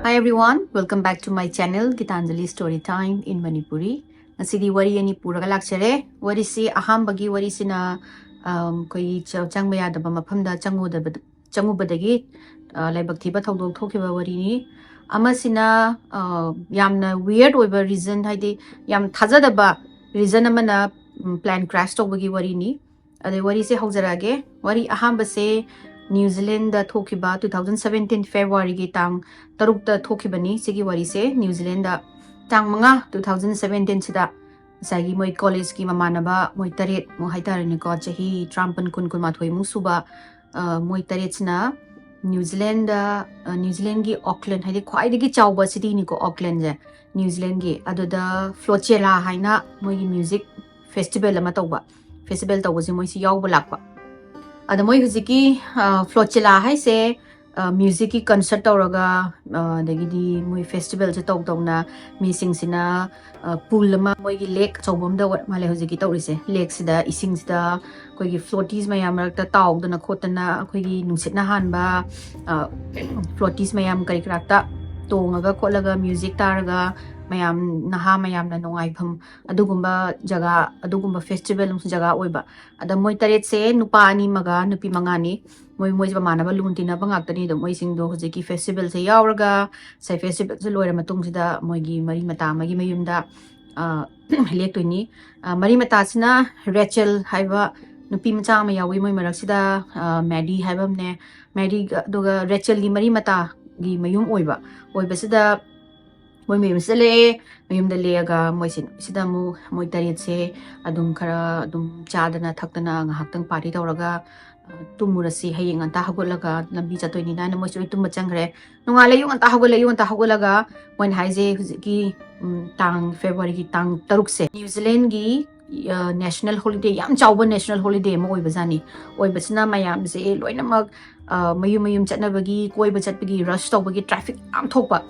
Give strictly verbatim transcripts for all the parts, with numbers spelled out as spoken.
Hi everyone, welcome back to my channel Gitanjali Story Time in Manipuri. ꯉꯁꯤꯗꯤ ꯋꯥꯔꯤ ꯑꯅꯤ ꯄꯨꯔꯒ ꯂꯥꯛꯆꯔꯦ꯫ ꯋꯥꯔꯤꯁꯤ, ꯑꯍꯥꯟꯕꯒꯤ ꯋꯥꯔꯤꯁꯤꯅ, ꯑꯝ, ꯑꯩꯈꯣꯏꯒꯤ ꯆ-, ꯆꯪꯕ ꯌꯥꯗꯕ ꯃꯐꯝꯗ ꯆꯪꯉꯨꯗꯕꯗ, ꯆꯪꯉꯨꯕꯗꯒꯤ, ꯑ, ꯂꯥꯏꯕꯛ ꯊꯤꯕ ꯊꯧꯗꯣꯛ ꯊꯣꯛꯈꯤꯕ ꯋꯥꯔꯤꯅꯤ꯫ ꯑꯃꯁꯤꯅ, ꯑ, ꯌꯥꯝꯅ weird ꯑꯣꯏꯕ reason, ꯍꯥꯏꯗꯤ ꯌꯥꯝ ꯊꯥꯖꯗꯕ reason ꯑꯃꯅ, ꯎꯝ, plane crash ꯇꯧꯕꯒꯤ ꯋꯥꯔꯤꯅꯤ꯫ ꯑꯗꯩ ꯋꯥꯔꯤꯁꯦ ꯍꯧꯖꯔꯛꯑꯒꯦ꯫ ꯋꯥꯔꯤ ꯑꯍꯥꯟꯕꯁꯦ ꯅ꯭ꯌꯨ ꯖꯤꯂꯦꯟꯗ ꯊꯣꯛꯈꯤꯕ two thousand seventeen Februaryꯒꯤ ꯇꯥꯡ ꯇꯔꯨꯛꯇ ꯊꯣꯛꯈꯤꯕꯅꯤ꯫ ꯁꯤꯒꯤ ꯋꯥꯔꯤꯁꯦ ꯅ꯭ꯌꯨ ꯖꯤꯂꯦꯟꯗ ꯇꯥꯡ ꯃꯉꯥ two thousand seventeen ꯁꯤꯗ ꯉꯁꯥꯏꯒꯤ ꯃꯣꯏ ꯀꯣꯂꯦꯖꯀꯤ ꯃꯃꯥꯟꯅꯕ ꯃꯣꯏ ꯇꯔꯦꯠꯃꯨꯛ ꯍꯥꯏꯇꯥꯔꯦꯅꯦꯀꯣ, ꯆꯍꯤ ꯇꯔꯥꯃꯥꯄꯟ, ꯀꯨꯟ, ꯀꯨꯟꯃꯥꯊꯣꯏꯃꯨꯛ ꯁꯨꯕ, ꯑ, ꯃꯣꯏ ꯇꯔꯦꯠꯁꯤꯅ ꯅ꯭ꯌꯨ ꯖꯤꯂꯦꯟꯗ, ꯑ, ꯅ꯭ꯌꯨ ꯖꯤꯂꯦꯟꯒꯤ ꯑꯣꯛꯂꯦꯟ, ꯍꯥꯏꯗꯤ ꯈ꯭ꯋꯥꯏꯗꯒꯤ ꯆꯥꯎꯕ cityꯅꯤꯀꯣ ꯑꯣꯛꯂꯦꯟꯁꯦ, ꯅ꯭ꯌꯨ ꯖꯤꯂꯦꯟꯒꯤ꯫ ꯑꯗꯨꯗ Floachella ꯍꯥꯏꯅ ꯃꯣꯏꯒꯤ music festival ꯑꯃ ꯇꯧꯕ, festival ꯇꯧꯕꯁꯦ ꯃꯣꯏꯁꯤ ꯌꯥꯎꯕ ꯂꯥꯛꯄ꯫ ꯑꯗ ꯃꯣꯏ ꯍꯧꯖꯤꯛꯀꯤ, ꯑ, Floachella ꯍꯥꯏꯁꯦ, ꯑ, musicꯀꯤ concert ꯇꯧꯔꯒ, ꯑ, ꯑꯗꯒꯤꯗꯤ ꯃꯣꯏ festivalꯁꯦ ꯇꯧ ꯇꯧꯅ ꯃꯤꯁꯤꯡꯁꯤꯅ, ꯑ, pool ꯑꯃ, ꯃꯣꯏꯒꯤ lake ꯑꯆꯧꯕ ꯑꯃꯗ ꯑꯣꯏꯔ ꯃꯥꯜꯂꯦ ꯍꯧꯖꯤꯛꯀꯤ ꯇꯧꯔꯤꯁꯦ꯫ Lakeꯁꯤꯗ ꯏꯁꯤꯡꯁꯤꯗ ꯑꯩꯈꯣꯏꯒꯤ floaties ꯃꯌꯥꯝ ꯃꯔꯛꯇ ꯇꯥꯎꯗꯅ ꯈꯣꯠꯇꯅ ꯑꯩꯈꯣꯏꯒꯤ ꯅꯨꯡꯁꯤꯠꯅ ꯍꯥꯟꯕ, ꯑ, floaties ꯃꯌꯥꯝ ꯀꯔꯤ ꯀꯔꯥꯛꯇ ꯇꯣꯡꯉꯒ ꯈꯣꯠꯂꯒ music ꯇꯥꯔꯒ ꯃꯌꯥꯝ, ꯅꯍꯥ ꯃꯌꯥꯝꯅ ꯅꯨꯡꯉꯥꯏꯐꯝ ꯑꯗꯨꯒꯨꯝꯕ ꯖꯒꯥ, ꯑꯗꯨꯒꯨꯝꯕ festival ꯑꯃꯁꯨ ꯖꯒꯥ ꯑꯣꯏꯕ꯫ ꯑꯗ ꯃꯣꯏ ꯇꯔꯦꯠꯁꯦ ꯅꯨꯄꯥ ꯑꯅꯤ ꯑꯃꯒ ꯅꯨꯄꯤ ꯃꯉꯥꯅꯤ꯫ ꯃꯣꯏ, ꯃꯣꯏꯁꯦ ꯃꯃꯥꯟꯅꯕ ꯂꯨꯅ ꯇꯤꯟꯅꯕ ꯉꯥꯛꯇꯅꯤ꯫ ꯑꯗꯣ ꯃꯣꯏꯁꯤꯡꯗꯣ ꯍꯧꯖꯤꯛꯀꯤ festivalꯁꯦ ꯌꯥꯎꯔꯒ, ꯉꯁꯥꯏ festivalꯁꯦ ꯂꯣꯏꯔ ꯃꯇꯨꯡꯁꯤꯗ ꯃꯣꯏꯒꯤ ꯃꯔꯤ ꯃꯇꯥ ꯑꯃꯒꯤ ꯃꯌꯨꯝꯗ, ꯑ, ꯂꯦꯛꯇꯣꯏꯅꯤ꯫ ꯑ, ꯃꯔꯤ ꯃꯇꯥꯁꯤꯅ Rachel ꯍꯥꯏꯕ ꯅꯨꯄꯤ ꯃꯆꯥ ꯑꯃ ꯌꯥꯎꯏ ꯃꯣꯏ ꯃꯔꯛꯁꯤꯗ, ꯑ, Maddie ꯍꯥꯏꯕ ꯑꯃꯅꯦ꯫ Maddieꯒ, ꯑꯗꯨꯒ Rachelꯒꯤ ꯃꯔꯤ ꯃꯇꯥꯒꯤ ꯃꯌꯨꯝ ꯑꯣꯏꯕ, ꯑꯣꯏꯕꯁꯤꯗ ꯃꯣꯏ ꯃꯌꯨꯝꯁꯤꯗ ꯂꯦꯛꯑꯦ꯫ ꯃꯌꯨꯝꯗ ꯂꯦꯛꯑꯒ ꯃꯣꯏꯁꯤ, ꯁꯤꯗ ꯑꯃꯨꯛ ꯃꯣꯏ ꯇꯔꯦꯠꯁꯦ ꯑꯗꯨꯝ ꯈꯔ ꯑꯗꯨꯝ ꯆꯥꯗꯅ ꯊꯛꯇꯅ ꯉꯥꯏꯍꯥꯛꯇꯪ party ꯇꯧꯔꯒ, ꯑ, ꯇꯨꯝꯃꯨꯔꯁꯤ, ꯍꯌꯦꯡ ꯉꯟꯇꯥ ꯍꯧꯒꯠꯂꯒ ꯂꯝꯕꯤ ꯆꯠꯇꯣꯏꯅꯤꯅ ꯍꯥꯏꯅ ꯃꯣꯏꯁꯨ ꯂꯣꯏ ꯇꯨꯝꯕ ꯆꯪꯈ꯭ꯔꯦ꯫ "ꯅꯣꯡꯉꯥꯜꯂꯦ, ꯑꯌꯨꯛ ꯉꯟꯇꯥ ꯍꯧꯒꯠꯂꯦ, ꯑꯌꯨꯛ ꯉꯟꯇꯥ ꯍꯧꯒꯠꯂꯒ" ꯃꯣꯏꯅ ꯍꯥꯏꯁꯦ ꯍꯧꯖꯤꯛꯀꯤ, ꯎꯝ, ꯇꯥꯡ Februaryꯒꯤ ꯇꯥꯡ ꯇꯔꯨꯛꯁꯦ ꯅ꯭ꯌꯨ ꯖꯤꯂꯦꯟꯒꯤ, ꯑ, national holiday, ꯌꯥꯝ ꯆꯥꯎꯕ national holiday ꯑꯃ ꯑꯣꯏꯕꯖꯥꯠꯅꯤ꯫ ꯑꯣꯏꯕꯁꯤꯅ ꯃꯌꯥꯝꯁꯦ ꯂꯣꯏꯅꯃꯛ, ꯑ, ꯃꯌꯨꯝ ꯃꯌꯨꯝ ꯆꯠꯅꯕꯒꯤ, ꯀꯣꯏꯕ ꯆꯠꯄꯒꯤ rush ꯇꯧꯕꯒꯤ traffic ꯌꯥꯝ ꯊꯣꯛꯄ꯫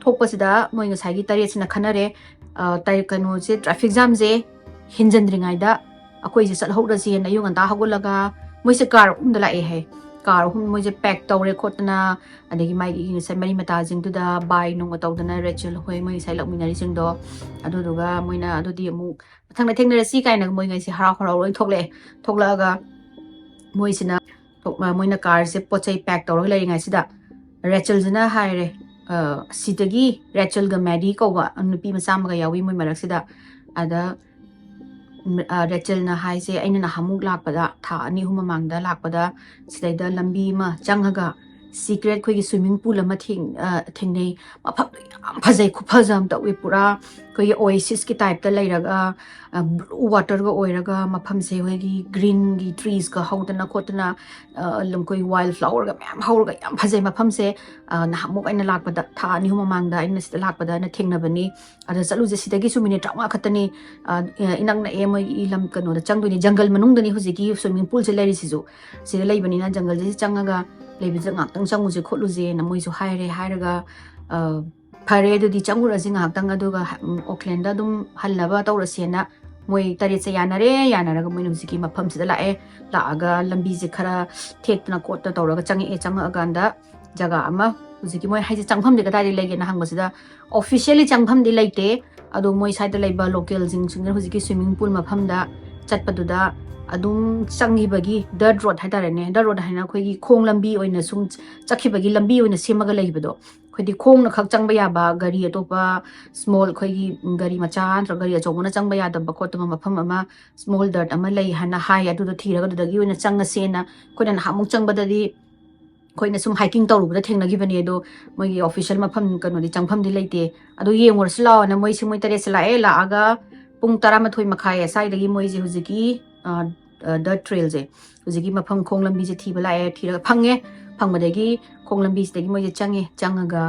ꯊꯣꯛꯄꯁꯤꯗ ꯃꯣꯏ ꯉꯁꯥꯏꯒꯤ ꯇꯔꯦꯠꯁꯤꯅ ꯈꯟꯅꯔꯦ, ꯑ, ꯇꯥꯏ-, ꯀꯩꯅꯣꯁꯦ, traffic jamꯁꯦ ꯍꯦꯟꯖꯟꯗ꯭ꯔꯤꯉꯩꯗ ꯑꯩꯈꯣꯏꯁꯦ ꯆꯠꯍꯧꯔꯁꯦꯅ ꯑꯌꯨꯛ ꯉꯟꯇꯥ ꯍꯧꯒꯠꯂꯒ ꯃꯣꯏꯁꯦ car ꯑꯍꯨꯝꯗ ꯂꯥꯛꯑꯦ ꯍꯥꯏ꯫ ꯀꯥꯔ ꯑꯍꯨꯝ ꯃꯣꯏꯁꯦ ꯄꯦꯛ ꯇꯧꯔꯦ ꯈꯣꯠꯇꯅ, ꯑꯗꯒꯤ ꯃꯥꯒꯤ ꯉꯁꯥꯏ ꯃꯔꯤ ꯃꯇꯥꯁꯤꯡꯗꯨꯗ ꯕꯥꯏ ꯅꯨꯡꯒ ꯇꯧꯗꯅ, ꯔꯦꯆꯦꯜ ꯍꯣꯏ ꯃꯣꯏ ꯉꯁꯥꯏ ꯂꯥꯛꯃꯤꯟꯅꯔꯤꯁꯤꯡꯗꯣ, ꯑꯗꯨꯗꯨꯒ ꯃꯣꯏꯅ ꯑꯗꯨꯗꯤ ꯑꯃꯨꯛ ꯃꯊꯪꯗ ꯊꯦꯡꯅꯔꯁꯤ ꯀꯥꯏꯅ ꯃꯣꯏ ꯉꯩꯁꯦ ꯍꯔꯥꯎ ꯍꯔꯥꯎ ꯂꯣꯏ ꯊꯣꯛꯂꯛꯑꯦ꯫ ꯊꯣꯛꯂꯛꯑꯒ ꯃꯣꯏꯁꯤꯅ ꯊꯣꯛ-, ꯃꯣꯏꯅ ꯀꯥꯔꯁꯦ ꯄꯣꯠ ꯆꯩ ꯄꯦꯛ ꯇꯧꯔꯒ ꯂꯩꯔꯤꯉꯩꯁꯤꯗ ꯔꯦꯆꯦꯜꯁꯤꯅ ꯍꯥꯏꯔꯦ, "ꯑ, ꯁꯤꯗꯒꯤ," ꯔꯦꯆꯦꯜꯒ ꯃꯦꯔꯤ ꯀꯧꯕ ꯅꯨꯄꯤ ꯃꯆꯥ ꯑꯃꯒ ꯌꯥꯎꯏ ꯃꯣꯏ ꯃꯔꯛꯁꯤꯗ꯫ ꯑꯗ ꯎꯝ, ꯑ, ꯔꯦꯆꯦꯜꯅ ꯍꯥꯏꯁꯦ, "ꯑꯩꯅ ꯅꯍꯥꯟꯃꯨꯛ ꯂꯥꯛꯄꯗ, ꯊꯥ ꯑꯅꯤ ꯑꯍꯨꯝ ꯃꯃꯥꯡꯗ ꯂꯥꯛꯄꯗ, ꯁꯤꯗꯩꯗ ꯂꯝꯕꯤ ꯑꯃ ꯆꯪꯉꯒ ꯁꯤꯀ꯭ꯔꯦꯠ ꯑꯩꯈꯣꯏꯒꯤ ꯁ꯭ꯋꯤꯃꯤꯡ ꯄꯨꯜ ꯑꯃ ꯊꯦꯡ-, ꯑ, ꯊꯦꯡꯅꯩ꯫ ꯃꯐꯝꯗꯣ ꯌꯥꯝ ꯐꯖꯩ, ꯈꯨꯐꯖ ꯑꯃ ꯇꯧꯏ꯫ ꯄꯨꯔꯥ ꯑꯩꯈꯣꯏꯒꯤ ꯑꯣꯌꯦꯁꯤꯁꯀꯤ ꯇꯥꯏꯞꯇ ꯂꯩꯔꯒ, ꯑ, ꯕ꯭ꯂꯨ ꯋꯥꯇꯔꯒ ꯑꯣꯏꯔꯒ, ꯃꯐꯝꯁꯦ ꯑꯩꯈꯣꯏꯒꯤ ꯒ꯭ꯔꯤꯟꯒꯤ ꯇ꯭ꯔꯤꯁꯀ ꯍꯧꯗꯅ ꯈꯣꯠꯇꯅ, ꯑ, ꯂꯝ-, ꯑꯩꯈꯣꯏ ꯋꯥꯏꯜ ꯐ꯭ꯂꯥꯋꯔꯒ ꯃꯌꯥꯝ ꯍꯧꯔꯒ ꯌꯥꯝ ꯐꯖꯩ ꯃꯐꯝꯁꯦ꯫ ꯑ, ꯅꯍꯥꯟꯃꯨꯛ ꯑꯩꯅ ꯂꯥꯛꯄꯗ, ꯊꯥ ꯑꯅꯤ ꯑꯍꯨꯝ ꯃꯃꯥꯡꯗ ꯑꯩꯅ ꯁꯤꯗ ꯂꯥꯛꯄꯗ ꯑꯩꯅ ꯊꯦꯡꯅꯕꯅꯤ꯫ ꯑꯗ ꯆꯠꯂꯨꯁꯦ, ꯁꯤꯗꯒꯤꯁꯨ ꯃꯤꯅꯤꯠ ꯇꯔꯥꯃꯉꯥ ꯈꯛꯇꯅꯤ, ꯑ, ꯏꯅꯛ ꯅꯛꯑꯦ, ꯃꯣꯏꯒꯤ ꯂꯝ ꯀꯩꯅꯣꯗ ꯆꯪꯗꯣꯏꯅꯤ, ꯖꯪꯒꯜ ꯃꯅꯨꯡꯗꯅꯤ ꯍꯧꯖꯤꯛꯀꯤ ꯁ꯭ꯋꯤꯃꯤꯡ ꯄꯨꯜꯁꯦ ꯂꯩꯔꯤꯁꯤꯁꯨ꯫ ꯁꯤꯗ ꯂꯩꯕꯅꯤꯅ ꯖꯪꯒꯜꯁꯤꯗ ꯆꯪꯉꯒ ꯂꯩꯕꯁꯤꯗ ꯉꯥꯛꯇꯪ ꯆꯪꯉꯨꯁꯦ ꯈꯣꯠꯂꯨꯁꯦꯅ ꯃꯣꯏꯁꯨ ꯍꯥꯏꯔꯦ꯫ ꯍꯥꯏꯔꯒ, ꯑ, "ꯐꯔꯦ, ꯑꯗꯨꯗꯤ ꯆꯪꯉꯨꯔꯁꯤ ꯉꯥꯏꯍꯥꯛꯇꯪ, ꯑꯗꯨꯒ, ꯎꯝ, ꯑꯣꯀ꯭ꯂꯦꯟꯗ ꯑꯗꯨꯝ ꯍꯜꯂꯕ ꯇꯧꯔꯁꯦꯅ" ꯃꯣꯏ ꯇꯔꯦꯠꯁꯦ ꯌꯥꯅꯔꯦ꯫ ꯌꯥꯅꯔꯒ ꯃꯣꯏꯅ ꯍꯧꯖꯤꯛꯀꯤ ꯃꯐꯝꯁꯤꯗ ꯂꯥꯛꯑꯦ꯫ ꯂꯥꯛꯑꯒ ꯂꯝꯕꯤꯁꯦ ꯈꯔ ꯊꯦꯛꯇꯅ ꯈꯣꯠꯇꯅ ꯇꯧꯔꯒ ꯆꯪꯉꯛꯑꯦ꯫ ꯆꯪꯉꯛꯑꯀꯥꯟꯗ ꯖꯒꯥ ꯑꯃ, ꯍꯧꯖꯤꯛꯀꯤ ꯃꯣꯏ ꯍꯥꯏꯁꯦ ꯆꯪꯐꯝꯗꯤ ꯀꯗꯥꯏꯗ ꯂꯩꯒꯦꯅ ꯍꯪꯕꯁꯤꯗ, "ꯑꯣꯐꯤꯁꯤꯌꯦꯜꯂꯤ ꯆꯪꯐꯝꯗꯤ ꯂꯩꯇꯦ, ꯑꯗꯣ ꯃꯣꯏ ꯁ꯭ꯋꯥꯏꯗ ꯂꯩꯕ ꯂꯣꯀꯦꯜꯁꯤꯡꯁꯤꯅ ꯍꯧꯖꯤꯛꯀꯤ ꯁ꯭ꯋꯤꯃꯤꯡ ꯄꯨꯜ ꯃꯐꯝꯗ ꯆꯠꯄꯗꯨꯗ ꯑꯗꯨꯝ ꯆꯪꯈꯤꯕꯒꯤ ꯗꯔꯠ ꯔꯣꯗ ꯍꯥꯏꯇꯥꯔꯦꯅꯦ, ꯗꯔꯠ ꯔꯣꯗ ꯍꯥꯏꯅ ꯑꯩꯈꯣꯏꯒꯤ ꯈꯣꯡ ꯂꯝꯕꯤ ꯑꯣꯏꯅ ꯁꯨꯝ ꯆꯠꯈꯤꯕꯒꯤ ꯂꯝꯕꯤ ꯑꯣꯏꯅ ꯁꯦꯝꯃꯒ ꯂꯩꯕꯗꯣ, ꯑꯩꯈꯣꯏꯗꯤ ꯈꯣꯡꯅ ꯈꯛ ꯆꯪꯕ ꯌꯥꯕ, ꯒꯥꯔꯤ ꯑꯇꯣꯞꯄ, ꯁ꯭ꯃꯣꯜ, ꯑꯩꯈꯣꯏꯒꯤ ꯒꯥꯔꯤ ꯃꯆꯥ ꯅꯠꯇ꯭ꯔꯒ ꯒꯥꯔꯤ ꯑꯆꯧꯕꯅ ꯆꯪꯕ ꯌꯥꯗꯕ ꯈꯣꯠꯇꯕ ꯃꯐꯝ ꯑꯃ, ꯁ꯭ꯃꯣꯜ ꯗꯔꯠ ꯑꯃ ꯂꯩ" ꯍꯥꯏꯅ ꯍꯥꯏ꯫ ꯑꯗꯨꯗ ꯊꯤꯔꯒ ꯑꯗꯨꯗꯒꯤ ꯑꯣꯏꯅ ꯆꯪꯉꯁꯦꯅ ꯑꯩꯈꯣꯏꯅ ꯅꯍꯥꯟꯃꯨꯛ ꯆꯪꯕꯗꯗꯤ ꯑꯩꯈꯣꯏꯅ ꯁꯨꯝ ꯍꯥꯏꯀꯤꯡ ꯇꯧꯔꯨꯕꯗ ꯊꯦꯡꯅꯈꯤꯕꯅꯦ꯫ ꯑꯗꯣ ꯃꯣꯏꯒꯤ ꯑꯣꯐꯤꯁꯤꯌꯦꯜ ꯃꯐꯝ ꯀꯩꯅꯣꯗꯤ, ꯆꯪꯐꯝꯗꯤ ꯂꯩꯇꯦ꯫ ꯑꯗꯣ ꯌꯦꯡꯉꯨꯔꯁꯤ ꯂꯥꯛꯑꯣꯅ ꯃꯣꯏꯁꯦ, ꯃꯣꯏ ꯇꯔꯦꯠꯁꯦ ꯂꯥꯛꯑꯦ꯫ ꯂꯥꯛꯑꯒ ꯄꯨꯡ ꯇꯔꯥꯃꯥꯊꯣꯏ ꯃꯈꯥꯏ ꯑꯁ꯭ꯋꯥꯏꯗꯒꯤ ꯃꯣꯏꯁꯦ ꯍꯧꯖꯤꯛꯀꯤ, ꯑ, ꯑ, ꯗꯔꯠ ꯇ꯭ꯔꯦꯜꯁꯦ, ꯍꯧꯖꯤꯛꯀꯤ ꯃꯐꯝ ꯈꯣꯡ ꯂꯝꯕꯤꯁꯦ ꯊꯤꯕ ꯂꯥꯛꯑꯦ꯫ ꯊꯤꯔꯒ ꯐꯪꯉꯦ꯫ ꯐꯪꯕꯗꯒꯤ ꯈꯣꯡ ꯂꯝꯕꯤꯁꯤꯗꯒꯤ ꯃꯣꯏꯁꯦ ꯆꯪꯉꯦ꯫ ꯆꯪꯉꯒ,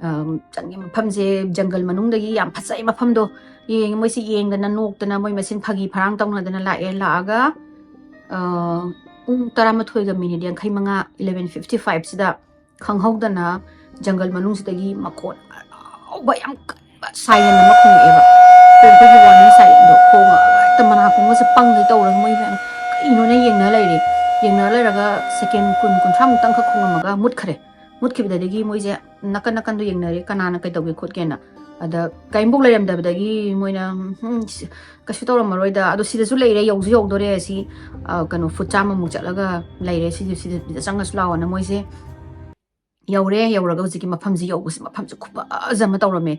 ꯑ, ꯆꯪꯉꯦ, ꯃꯐꯝꯁꯦ ꯖꯪꯒꯜ ꯃꯅꯨꯡꯗꯒꯤ ꯌꯥꯝ ꯐꯖꯩ ꯃꯐꯝꯗꯣ꯫ ꯌꯦꯡꯉꯦ, ꯃꯣꯏꯁꯦ ꯌꯦꯡꯗꯅ ꯅꯣꯛꯇꯅ ꯃꯣꯏ ꯃꯁꯦꯟ ꯐꯥꯒꯤ ꯐꯔꯥꯡ ꯇꯧꯅꯗꯅ ꯂꯥꯛꯑꯦ꯫ ꯂꯥꯛꯑꯒ, ꯑ, ꯄꯨꯡ ꯇꯔꯥꯃꯥꯊꯣꯏꯒ ꯃꯤꯅꯤꯠ ꯌꯥꯡꯈꯩ ꯃꯉꯥ, ꯏꯂꯚꯦꯟ ꯐꯤꯐꯇꯤ ꯐꯥꯏꯚꯁꯤꯗ ꯈꯪꯍꯧꯗꯅ ꯖꯪꯒꯜ ꯃꯅꯨꯡꯁꯤꯗꯒꯤ ꯃꯈꯣꯟ ꯑꯔꯥꯎꯕ ꯌꯥꯝ ꯀꯟꯕ ꯁꯥꯏꯔꯦꯟ ꯑꯃ ꯈꯣꯡꯉꯛꯑꯦꯕ꯫ ꯑꯩꯈꯣꯏꯒꯤ ꯋꯥꯔꯅꯤꯡ ꯁꯥꯏꯔꯦꯟꯗꯣ ꯈꯣꯡꯉꯒ ꯍꯦꯛꯇ ꯃꯅꯥꯀꯣꯡꯒꯁꯦ ꯄꯪꯒꯩ ꯇꯧꯔꯒ ꯃꯣꯏ ꯃꯌꯥꯝ ꯀꯩꯅꯣꯅ ꯌꯦꯡꯅ ꯂꯩꯔꯦ꯫ ꯌꯦꯡꯅ ꯂꯩꯔꯒ ꯁꯦꯀꯦꯟ ꯀꯨꯟ, ꯀꯨꯟꯊ꯭ꯔꯥ ꯃꯨꯛꯇꯪꯈꯛ ꯈꯣꯡꯉꯝꯃꯒ ꯃꯨꯠꯈ꯭ꯔꯦ꯫ ꯃꯨꯠꯈꯤꯕꯗꯒꯤ ꯃꯣꯏꯁꯦ ꯅꯥꯀꯟ ꯅꯥꯀꯟꯗꯣ ꯌꯦꯡꯅꯔꯦ, ꯀꯅꯥꯅ ꯀꯩꯗꯧꯒꯦ ꯈꯣꯠꯀꯦꯅ꯫ ꯑꯗ ꯀꯔꯤꯝꯐꯥꯎ ꯂꯩꯔꯝꯗꯕꯗꯒꯤ ꯃꯣꯏꯅ, "ꯎꯝ, ꯀꯩꯁꯨ ꯇꯧꯔꯝꯃꯔꯣꯏꯗ, ꯑꯗꯣ ꯁꯤꯗꯁꯨ ꯂꯩꯔꯦ, ꯌꯧꯁꯨ ꯌꯧꯗꯣꯔꯦ, ꯁꯤ, ꯑ, ꯀꯩꯅꯣ, ꯐꯨꯠ ꯆꯥꯝꯃꯃꯨꯛ ꯆꯠꯂꯒ ꯂꯩꯔꯦ, ꯁꯤꯗ, ꯁꯤꯗ, ꯁꯤꯗ ꯆꯪꯉꯁꯨ ꯂꯥꯛꯑꯣꯅ" ꯃꯣꯏꯁꯦ ꯌꯧꯔꯦ꯫ ꯌꯧꯔꯒ ꯍꯧꯖꯤꯛꯀꯤ ꯃꯐꯝꯁꯦ ꯌꯧꯕꯁꯦ, ꯃꯐꯝꯁꯦ ꯈꯨꯐꯖ ꯑꯃ ꯇꯧꯔꯝꯃꯦ꯫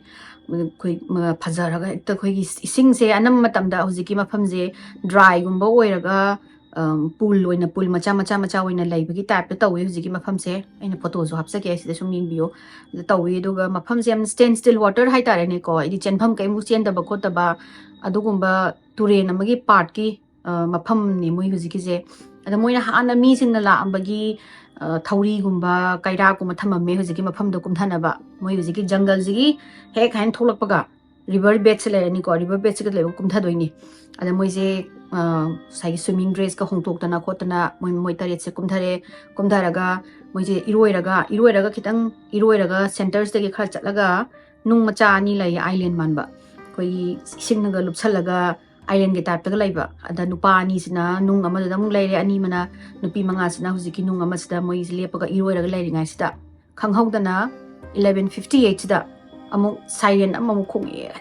ꯑꯩꯈꯣꯏ, ꯃ-, ꯐꯖꯔꯒ ꯍꯦꯛꯇ ꯑꯩꯈꯣꯏꯒꯤ ꯏꯁꯤꯡꯁꯦ ꯑꯅꯝꯕ ꯃꯇꯝꯗ ꯍꯧꯖꯤꯛꯀꯤ ꯃꯐꯝꯁꯦ ꯗ꯭ꯔꯥꯏꯒꯨꯝꯕ ꯑꯣꯏꯔꯒ, ꯑꯝ, ꯄꯨꯜ ꯑꯣꯏꯅ, ꯄꯨꯜ ꯃꯆꯥ, ꯃꯆꯥ, ꯃꯆꯥ ꯑꯣꯏꯅ ꯂꯩꯕꯒꯤ ꯇꯥꯏꯞꯇ ꯇꯧꯋꯦ ꯍꯧꯖꯤꯛꯀꯤ ꯃꯐꯝꯁꯦ꯫ ꯑꯩꯅ ꯐꯣꯇꯣꯁꯨ ꯍꯥꯞꯆꯒꯦ, ꯁꯤꯗ ꯁꯨꯝ ꯌꯦꯡꯕꯤꯌꯨ꯫ ꯑꯗ ꯇꯧꯋꯤ꯫ ꯑꯗꯨꯒ ꯃꯐꯝꯁꯦ ꯌꯥꯝ stand still water ꯍꯥꯏꯇꯥꯔꯦꯅꯦꯀꯣ, ꯍꯥꯏꯗꯤ ꯆꯦꯟꯐꯝ ꯀꯩꯃꯨꯛ ꯆꯦꯟꯗꯕ ꯈꯣꯠꯇꯕ ꯑꯗꯨꯒꯨꯝꯕ ꯇꯨꯔꯦꯟ ꯑꯃꯒꯤ ꯄꯥꯔꯠꯀꯤ, ꯑ, ꯃꯐꯝꯅꯦ ꯃꯣꯏ ꯍꯧꯖꯤꯛꯀꯤꯁꯦ꯫ ꯑꯗ ꯃꯣꯏꯅ ꯍꯥꯟꯅ ꯃꯤꯁꯤꯡꯅ ꯂꯥꯛꯑꯝꯕꯒꯤ, ꯑ, ꯊꯧꯔꯤꯒꯨꯝꯕ, ꯀꯩꯔꯥꯛꯀꯨꯝꯕ ꯊꯝꯃꯝꯃꯦ ꯍꯧꯖꯤꯛꯀꯤ ꯃꯐꯝꯗꯣ ꯀꯨꯝꯊꯅꯕ꯫ ꯃꯣꯏ ꯍꯧꯖꯤꯛꯀꯤ ꯖꯪꯒꯜꯁꯤꯒꯤ ꯍꯦꯛ ꯍꯥꯏꯅ ꯊꯣꯛꯂꯛꯄꯒ river bedꯁꯦ ꯂꯩꯔꯅꯤꯀꯣ, river bedꯁꯤꯒ ꯂꯩꯕ ꯀꯨꯝꯊꯗꯣꯏꯅꯤ꯫ ꯑꯗ ꯃꯣꯏꯁꯦ, ꯑ, ꯉꯁꯥꯏꯒꯤ swimming dressꯀ ꯍꯣꯡꯗꯣꯛꯇꯅ ꯈꯣꯠꯇꯅ ꯃꯣꯏ, ꯃꯣꯏ ꯇꯔꯦꯠꯁꯦ ꯀꯨꯝꯊꯔꯦ꯫ ꯀꯨꯝꯊꯔꯒ ꯃꯣꯏꯁꯦ ꯏꯔꯣꯏꯔꯒ, ꯏꯔꯣꯏꯔꯒ ꯈꯤꯇꯪ, ꯏꯔꯣꯏꯔꯒ centresꯇꯒꯤ ꯈꯔ ꯆꯠꯂꯒ ꯅꯨꯡ ꯃꯆꯥ ꯑꯅꯤ ꯂꯩꯌꯦ, island ꯃꯥꯟꯕ, ꯑꯩꯈꯣꯏꯒꯤ ꯏꯁꯤꯡꯅꯒ ꯂꯨꯞꯁꯜꯂꯒ islandꯒꯤ typeꯇꯒ ꯂꯩꯕ꯫ ꯑꯗ ꯅꯨꯄꯥ ꯑꯅꯤꯁꯤꯅ ꯅꯨꯡ ꯑꯃꯗꯨꯗ ꯑꯃꯨꯛ ꯂꯩꯔꯦ, ꯑꯅꯤ ꯑꯃꯅ, ꯅꯨꯄꯤ ꯃꯉꯥꯁꯤꯅ ꯍꯧꯖꯤꯛꯀꯤ ꯅꯨꯡ ꯑꯃꯁꯤꯗ ꯃꯣꯏꯁꯦ ꯂꯦꯞꯄꯒ ꯏꯔꯣꯏꯔꯒ ꯂꯩꯔꯤꯉꯩꯁꯤꯗ, ꯈꯪꯍꯧꯗꯅ eleven fifty eightꯁꯤꯗ ꯑꯃꯨꯛ siren ꯑꯃꯃꯨꯛ ꯈꯣꯡꯉꯛꯑꯦ꯫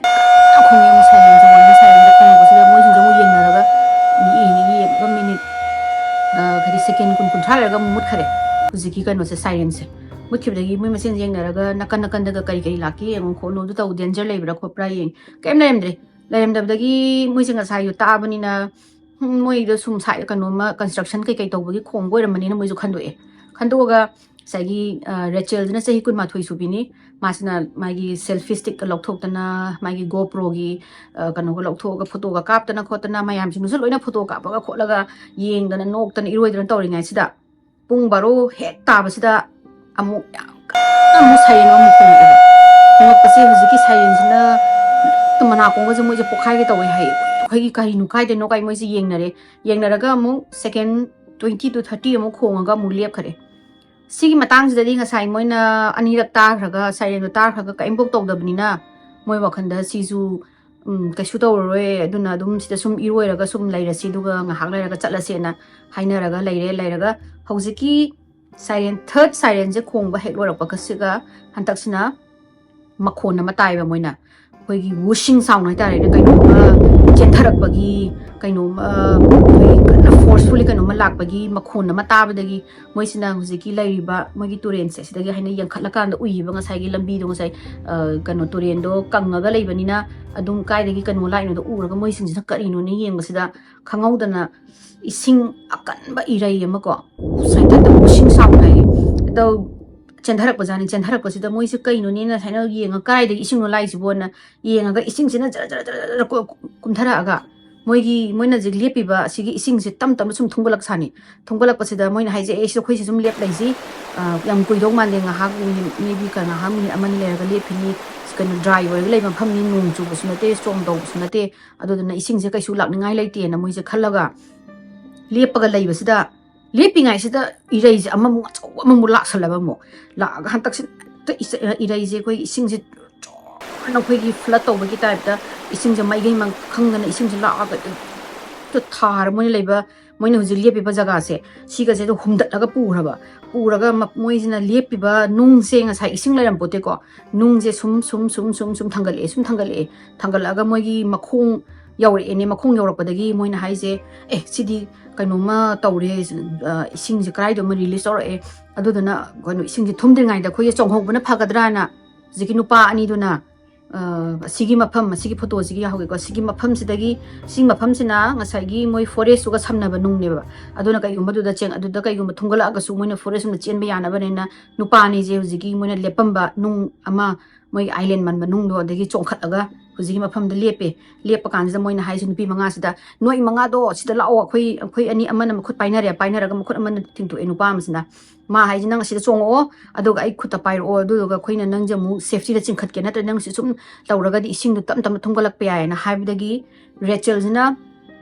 ꯈꯣꯡꯉꯛꯑꯦ ꯑꯃꯨꯛ sirenꯁꯦ, ꯋꯥꯔꯅꯤꯡ sirenꯁꯦ ꯈꯣꯡꯉꯛꯄꯁꯤꯗ ꯃꯣꯏꯁꯤꯡꯁꯦ ꯑꯃꯨꯛ ꯌꯦꯡꯅꯔꯒ, ꯌꯦꯡꯉꯦ, ꯌꯦꯡꯉꯒ minute, ꯑ, ꯍꯥꯏꯗꯤ second ꯀꯨꯟ, ꯀꯨꯟꯊ꯭ꯔꯥ ꯂꯩꯔꯒ ꯑꯃꯨꯛ ꯃꯨꯠꯈꯔꯦ ꯍꯧꯖꯤꯛꯀꯤ ꯀꯩꯅꯣꯁꯦ, sirenꯁꯦ꯫ ꯃꯨꯠꯈꯤꯕꯗꯒꯤ ꯃꯣꯏ ꯃꯁꯦꯟꯁꯦ ꯌꯦꯡꯅꯔꯒ ꯅꯥꯀꯟ ꯅꯥꯀꯟꯗꯒ ꯀꯔꯤ ꯀꯔꯤ ꯂꯥꯛꯀꯦ ꯌꯦꯡꯉꯨ ꯈꯣꯠꯂꯨ, ꯑꯗꯨ ꯇꯧ, danger ꯂꯩꯕ꯭ꯔꯥ ꯈꯣꯠꯄ꯭ꯔꯥ ꯌꯦꯡ-, ꯀꯩꯝ ꯂꯩꯔꯝꯗ꯭ꯔꯦ꯫ ꯂꯩꯔꯝꯗꯕꯗꯒꯤ ꯃꯣꯏꯁꯦ ꯉꯁꯥꯏꯁꯨ ꯇꯥꯕꯅꯤꯅ, ꯎꯝ, ꯃꯣꯏꯗꯣ ꯁꯨꯝ side ꯀꯩꯅꯣꯝꯃ construction ꯀꯩꯀꯩ ꯇꯧꯕꯒꯤ ꯈꯣꯡꯕ ꯑꯣꯏꯔꯝꯃꯅꯤꯅ ꯃꯣꯏꯁꯨ ꯈꯟꯗꯣꯛꯑꯦ꯫ ꯈꯟꯗꯣꯛꯑꯒ ꯉꯁꯥꯏꯒꯤ, ꯑ, ꯔꯦꯆꯦꯜꯗꯨꯅ ꯆꯍꯤ ꯀꯨꯟꯃꯥꯊꯣꯏ ꯁꯨꯕꯤꯅꯤ꯫ ꯃꯥꯁꯤꯅ ꯃꯥꯒꯤ selfie stickꯀ ꯂꯧꯊꯣꯛꯇꯅ, ꯃꯥꯒꯤ GoProꯒꯤ, ꯑ, ꯀꯩꯅꯣꯒ ꯂꯧꯊꯣꯛꯑꯒ ꯐꯣꯇꯣꯒ ꯀꯥꯞꯇꯅ ꯈꯣꯠꯇꯅ, ꯃꯌꯥꯝꯁꯤꯡꯗꯨꯁꯨ ꯂꯣꯏꯅ ꯐꯣꯇꯣ ꯀꯥꯞꯄꯒ ꯈꯣꯠꯂꯒ ꯌꯦꯡꯗꯅ ꯅꯣꯛꯇꯅ ꯏꯔꯣꯏꯗꯅ ꯇꯧꯔꯤꯉꯩꯁꯤꯗ, ꯄꯨꯡ ꯕꯥꯔꯣ ꯍꯦꯛ ꯇꯥꯕꯁꯤꯗ ꯑꯃꯨꯛ ꯌꯥꯝ ꯀꯟꯅ ꯑꯃꯨꯛ siren ꯑꯃꯨꯛ ꯈꯣꯡꯉꯛꯑꯦꯕ꯫ ꯈꯣꯡꯉꯛꯄꯁꯦ ꯍꯧꯖꯤꯛꯀꯤ sirenꯁꯤꯅ ꯍꯦꯛꯇ ꯃꯅꯥꯀꯣꯡꯒꯁꯦ ꯃꯣꯏꯁꯦ ꯄꯣꯛꯈꯥꯏꯒꯦ ꯇꯧꯋꯦ ꯍꯥꯏꯌꯦ꯫ ꯑꯩꯈꯣꯏꯒꯤ ꯀꯔꯤꯅꯣ ꯀꯥꯏꯗꯅꯣ ꯀꯥꯏ ꯃꯣꯏꯁꯦ ꯌꯦꯡꯅꯔꯦ꯫ ꯌꯦꯡꯅꯔꯒ ꯑꯃꯨꯛ second twenty to thirty ꯑꯃꯨꯛ ꯈꯣꯡꯉꯒ ꯑꯃꯨꯛ ꯂꯦꯞꯈꯔꯦ꯫ ꯁꯤꯒꯤ ꯃꯇꯥꯡꯁꯤꯗꯗꯤ ꯉꯁꯥꯏ ꯃꯣꯏꯅ ꯑꯅꯤꯔꯛ ꯇꯥꯈ꯭ꯔꯒ, sirenꯗꯣ ꯇꯥꯈ꯭ꯔꯒ ꯀꯔꯤꯝꯐꯥꯎ ꯇꯧꯗꯕꯅꯤꯅ ꯃꯣꯏ ꯋꯥꯈꯜꯗ ꯁꯤꯁꯨ ꯎꯝ, ꯀꯩꯁꯨ ꯇꯧꯔꯔꯣꯏ, ꯑꯗꯨꯅ ꯑꯗꯨꯝ ꯁꯤꯗ ꯁꯨꯝ ꯏꯔꯣꯏꯔꯒ ꯁꯨꯝ ꯂꯩꯔꯁꯤ, ꯑꯗꯨꯒ ꯉꯥꯏꯍꯥꯛ ꯂꯩꯔꯒ ꯆꯠꯂꯁꯦꯅ ꯍꯥꯏꯅꯔꯒ ꯂꯩꯔꯦ꯫ ꯂꯩꯔꯒ ꯍꯧꯖꯤꯛꯀꯤ siren, third sirenꯁꯦ ꯈꯣꯡꯕ ꯍꯦꯛ ꯂꯣꯏꯔꯛꯄꯒꯁꯤꯒ ꯍꯟꯗꯛꯁꯤꯅ ꯃꯈꯣꯟ ꯑꯃ ꯇꯥꯏꯕ ꯃꯣꯏꯅ꯫ ꯑꯩꯈꯣꯏꯒꯤ whooshing sound ꯍꯥꯏꯇꯥꯔꯦꯅꯦ, ꯀꯩꯅꯣꯝꯃ ꯆꯦꯟꯊꯔꯛꯄꯒꯤ, ꯀꯩꯅꯣꯝꯃ ꯑꯩꯈꯣꯏꯒꯤ ꯀꯟꯅ forcefully ꯀꯩꯅꯣꯝꯃ ꯂꯥꯛꯄꯒꯤ ꯃꯈꯣꯟ ꯑꯃ ꯇꯥꯕꯗꯒꯤ ꯃꯣꯏꯁꯤꯅ ꯍꯧꯖꯤꯛꯀꯤ ꯂꯩꯔꯤꯕ ꯃꯣꯏꯒꯤ ꯇꯨꯔꯦꯟꯁꯦ ꯁꯤꯗꯒꯤ ꯍꯥꯏꯅ ꯌꯦꯡꯈꯠꯂꯀꯥꯟꯗ ꯎꯏꯌꯦꯕ ꯉꯁꯥꯏꯒꯤ ꯂꯝꯕꯤꯗꯣ꯫ ꯉꯁꯥꯏ, ꯑ, ꯀꯩꯅꯣ, ꯇꯨꯔꯦꯟꯗꯣ ꯀꯪꯉꯒ ꯂꯩꯕꯅꯤꯅ ꯑꯗꯨꯝ ꯀꯥꯏꯗꯒꯤ ꯀꯩꯅꯣ ꯂꯥꯛꯏꯅꯣꯗꯣ ꯎꯔꯒ ꯃꯣꯏꯁꯤꯡꯁꯤꯅ ꯀꯔꯤꯅꯣꯅ ꯌꯦꯡꯕꯁꯤꯗ ꯈꯪꯍꯧꯗꯅ ꯏꯁꯤꯡ ꯑꯀꯟꯕ ꯏꯔꯩ ꯑꯃꯀꯣ, ꯁꯨꯃꯥꯏꯅ ꯇꯧꯗꯅ whooshing sound ꯍꯥꯏꯌꯦ꯫ ꯑꯗꯣ ꯆꯦꯟꯊꯔꯛꯄꯖꯥꯠꯅꯤ꯫ ꯆꯦꯟꯊꯔꯛꯄꯁꯤꯗ ꯃꯣꯏꯁꯦ ꯀꯩꯅꯣꯅꯦꯅ ꯁꯨꯃꯥꯏꯅ ꯌꯦꯡꯉ, "ꯀꯗꯥꯏꯗꯒꯤ ꯏꯁꯤꯡꯅꯣ ꯂꯥꯛꯏꯁꯤꯕꯣꯅ?" ꯌꯦꯡꯉꯒ ꯏꯁꯤꯡꯁꯤꯅ ꯖꯔ ꯖꯔ ꯖꯔ ꯖꯔ ꯀꯨ-, ꯀꯨꯝꯊꯔꯛꯑꯒ ꯃꯣꯏꯒꯤ, ꯃꯣꯏꯅ ꯍꯧꯖꯤꯛ ꯂꯦꯞꯄꯤꯕ ꯑꯁꯤꯒꯤ ꯏꯁꯤꯡꯁꯦ ꯇꯞ ꯇꯞꯅ ꯁꯨꯝ ꯊꯨꯝꯒꯠꯂꯛꯁꯥꯅꯤ꯫ ꯊꯨꯝꯒꯠꯂꯛꯄꯁꯤꯗ ꯃꯣꯏꯅ ꯍꯥꯏꯁꯦ, "ꯑꯦ, ꯁꯤꯗ ꯑꯩꯈꯣꯏꯁꯤ ꯁꯨꯝ ꯂꯦꯞ ꯂꯩꯁꯤ, ꯑ, ꯌꯥꯝ ꯀꯨꯏꯗꯧ ꯃꯥꯟꯗꯦ, ꯉꯥꯏꯍꯥꯛ ꯃꯤꯅꯤꯠ, maybe ꯀ-, ꯉꯥꯏꯍꯥꯛ ꯃꯤꯅꯤꯠ ꯑꯃꯅꯤ ꯂꯩꯔꯒ ꯂꯦꯞꯈꯤꯅꯤ꯫ ꯀꯩꯅꯣ, dry ꯑꯣꯏꯔꯒ ꯂꯩꯕ ꯃꯐꯝꯅꯤ, ꯅꯣꯡ ꯆꯨꯕꯁꯨ ꯅꯠꯇꯦ, storm ꯇꯧꯕꯁꯨ ꯅꯠꯇꯦ, ꯑꯗꯨꯗꯨꯅ ꯏꯁꯤꯡꯁꯦ ꯀꯩꯁꯨ ꯂꯥꯛꯅꯤꯡꯉꯥꯏ ꯂꯩꯇꯦꯅ" ꯃꯣꯏꯁꯦ ꯈꯜꯂꯒ ꯂꯦꯞꯄꯒ ꯂꯩꯕꯁꯤꯗ, ꯂꯦꯞꯄꯤꯉꯩꯁꯤꯗ ꯏꯔꯩꯁꯦ ꯑꯃꯃꯨꯛ ꯑꯆꯧꯕ ꯑꯃꯃꯨꯛ ꯂꯥꯛꯁꯜꯂꯕ ꯑꯃꯨꯛ꯫ ꯂꯥꯛꯑꯒ ꯍꯟꯗꯛꯁꯦ ꯍꯦꯛꯇ ꯏꯁ-, ꯏꯔꯩꯁꯦ ꯑꯩꯈꯣꯏꯒꯤ ꯏꯁꯤꯡꯁꯦ ꯖꯣꯔꯅ ꯑꯩꯈꯣꯏꯒꯤ flood ꯇꯧꯕꯒꯤ typeꯇ ꯏꯁꯤꯡꯁꯦ ꯃꯥꯏꯀꯩ ꯃ-, ꯈꯪꯗꯅ ꯏꯁꯤꯡꯁꯦ ꯂꯥꯛꯑꯒ ꯍꯦꯛꯇ ꯊꯥꯔ ꯃꯣꯏꯅ ꯂꯩꯕ, ꯃꯣꯏꯅ ꯍꯧꯖꯤꯛ ꯂꯦꯞꯄꯤꯕ ꯖꯒꯥꯁꯦ, ꯁꯤꯒꯁꯦ ꯑꯗꯨꯝ ꯍꯨꯝꯗꯠꯂꯒ ꯄꯨꯈ꯭ꯔꯕ꯫ ꯄꯨꯔꯒ ꯃ-, ꯃꯣꯏꯁꯤꯅ ꯂꯦꯞꯄꯤꯕ ꯅꯨꯡꯁꯦ ꯉꯁꯥꯏ ꯏꯁꯤꯡ ꯂꯩꯔꯝꯄꯣꯠꯇꯦꯀꯣ꯫ ꯅꯨꯡꯁꯦ ꯁꯨꯝ, ꯁꯨꯝ, ꯁꯨꯝ, ꯁꯨꯝ, ꯁꯨꯝ ꯊꯥꯡꯒꯠꯂꯛꯑꯦ, ꯁꯨꯝ ꯊꯥꯡꯒꯠꯂꯛꯑꯦ꯫ ꯊꯥꯡꯒꯠꯂꯛꯑꯒ ꯃꯣꯏꯒꯤ ꯃꯈꯣꯡ ꯌꯧꯔꯛꯑꯦꯅꯦ꯫ ꯃꯈꯣꯡ ꯌꯧꯔꯛꯄꯗꯒꯤ ꯃꯣꯏꯅ ꯍꯥꯏꯁꯦ, "ꯑꯦ, ꯁꯤꯗꯤ ꯀꯩꯅꯣꯝꯃ ꯇꯧꯔꯦ, ꯑ, ꯏꯁꯤꯡꯁꯦ ꯀꯗꯥꯏꯗꯅꯣ release ꯇꯧꯔꯛꯑꯦ꯫" ꯑꯗꯨꯗꯨꯅ ꯀꯩꯅꯣ, ꯏꯁꯤꯡꯁꯦ ꯊꯨꯝꯗ꯭ꯔꯤꯉꯩꯗ ꯑꯩꯈꯣꯏꯁꯦ ꯆꯣꯡꯍꯧꯕꯅ ꯐꯒꯗ꯭ꯔꯥꯅ ꯍꯧꯖꯤꯛꯀꯤ ꯅꯨꯄꯥ ꯑꯅꯤꯗꯨꯅ, ꯑ, ꯑꯁꯤꯒꯤ ꯃꯐꯝ, ꯑꯁꯤꯒꯤ photoꯁꯤꯒꯤ ꯌꯥꯍꯧꯒꯦꯀꯣ, ꯁꯤꯒꯤ ꯃꯐꯝꯁꯤꯗꯒꯤ, ꯁꯤꯒꯤ ꯃꯐꯝꯁꯤꯅ ꯉꯁꯥꯏꯒꯤ ꯃꯣꯏ forestꯇꯨꯒ ꯁꯝꯅꯕ ꯅꯨꯡꯅꯦꯕ꯫ ꯑꯗꯨꯅ ꯀꯩꯒꯨꯝꯕ ꯑꯗꯨꯗ ꯆꯦꯟ-, ꯑꯗꯨꯗ ꯀꯩꯒꯨꯝꯕ ꯊꯨꯝꯒꯠꯂꯛꯑꯒꯁꯨ ꯃꯣꯏꯅ forest ꯔꯣꯝꯗ ꯆꯦꯟꯕ ꯌꯥꯅꯕꯅꯦꯅ ꯅꯨꯄꯥ ꯑꯅꯤꯁꯦ ꯍꯧꯖꯤꯛꯀꯤ ꯃꯣꯏꯅ ꯂꯦꯞꯄꯝꯕ ꯅꯨꯡ ꯑꯃ, ꯃꯣꯏꯒꯤ island ꯃꯟꯕ ꯅꯨꯡꯗꯣ, ꯑꯗꯒꯤ ꯆꯣꯡꯈꯠꯂꯒ ꯍꯧꯖꯤꯛꯀꯤ ꯃꯐꯝꯗ ꯂꯦꯞꯄꯦ꯫ ꯂꯦꯞꯄ ꯀꯥꯟꯁꯤꯗ ꯃꯣꯏꯅ ꯍꯥꯏꯁꯦ, ꯅꯨꯄꯤ ꯃꯉꯥꯁꯤꯗ, "ꯅꯣꯏ ꯃꯉꯥꯗꯣ ꯁꯤꯗ ꯂꯥꯛꯑꯣ, ꯑꯩꯈꯣꯏ, ꯑꯩꯈꯣꯏ ꯑꯅꯤ ꯑꯃꯅ ꯃꯈꯨꯠ ꯄꯥꯏꯅꯔꯦ, ꯄꯥꯏꯅꯔꯒ ꯃꯈꯨꯠ ꯑꯃꯅ ꯇꯤꯡꯊꯣꯛꯑꯦ ꯅꯨꯄꯥ ꯑꯃꯁꯤꯅ꯫" ꯃꯥ ꯍꯥꯏꯁꯦ, "ꯅꯪ ꯑꯁꯤꯗ ꯆꯣꯡꯉꯛꯑꯣ, ꯑꯗꯨꯒ ꯑꯩ ꯈꯨꯠꯇ ꯄꯥꯏꯔꯛꯑꯣ, ꯑꯗꯨꯗꯨꯒ ꯑꯩꯈꯣꯏꯅ ꯅꯪꯁꯦ ꯑꯃꯨꯛ safetyꯗ ꯆꯤꯡꯈꯠꯀꯦ, ꯅꯠꯇ꯭ꯔꯗꯤ ꯅꯪ ꯁꯤ ꯁꯨꯝ ꯇꯧꯔꯒꯗꯤ ꯏꯁꯤꯡꯗꯣ ꯇꯞ ꯇꯞꯅ ꯊꯨꯝꯒꯠꯂꯛꯄ ꯌꯥꯏꯌꯦꯅ" ꯍꯥꯏꯕꯗꯒꯤ ꯔꯦꯆꯦꯜꯁꯤꯅ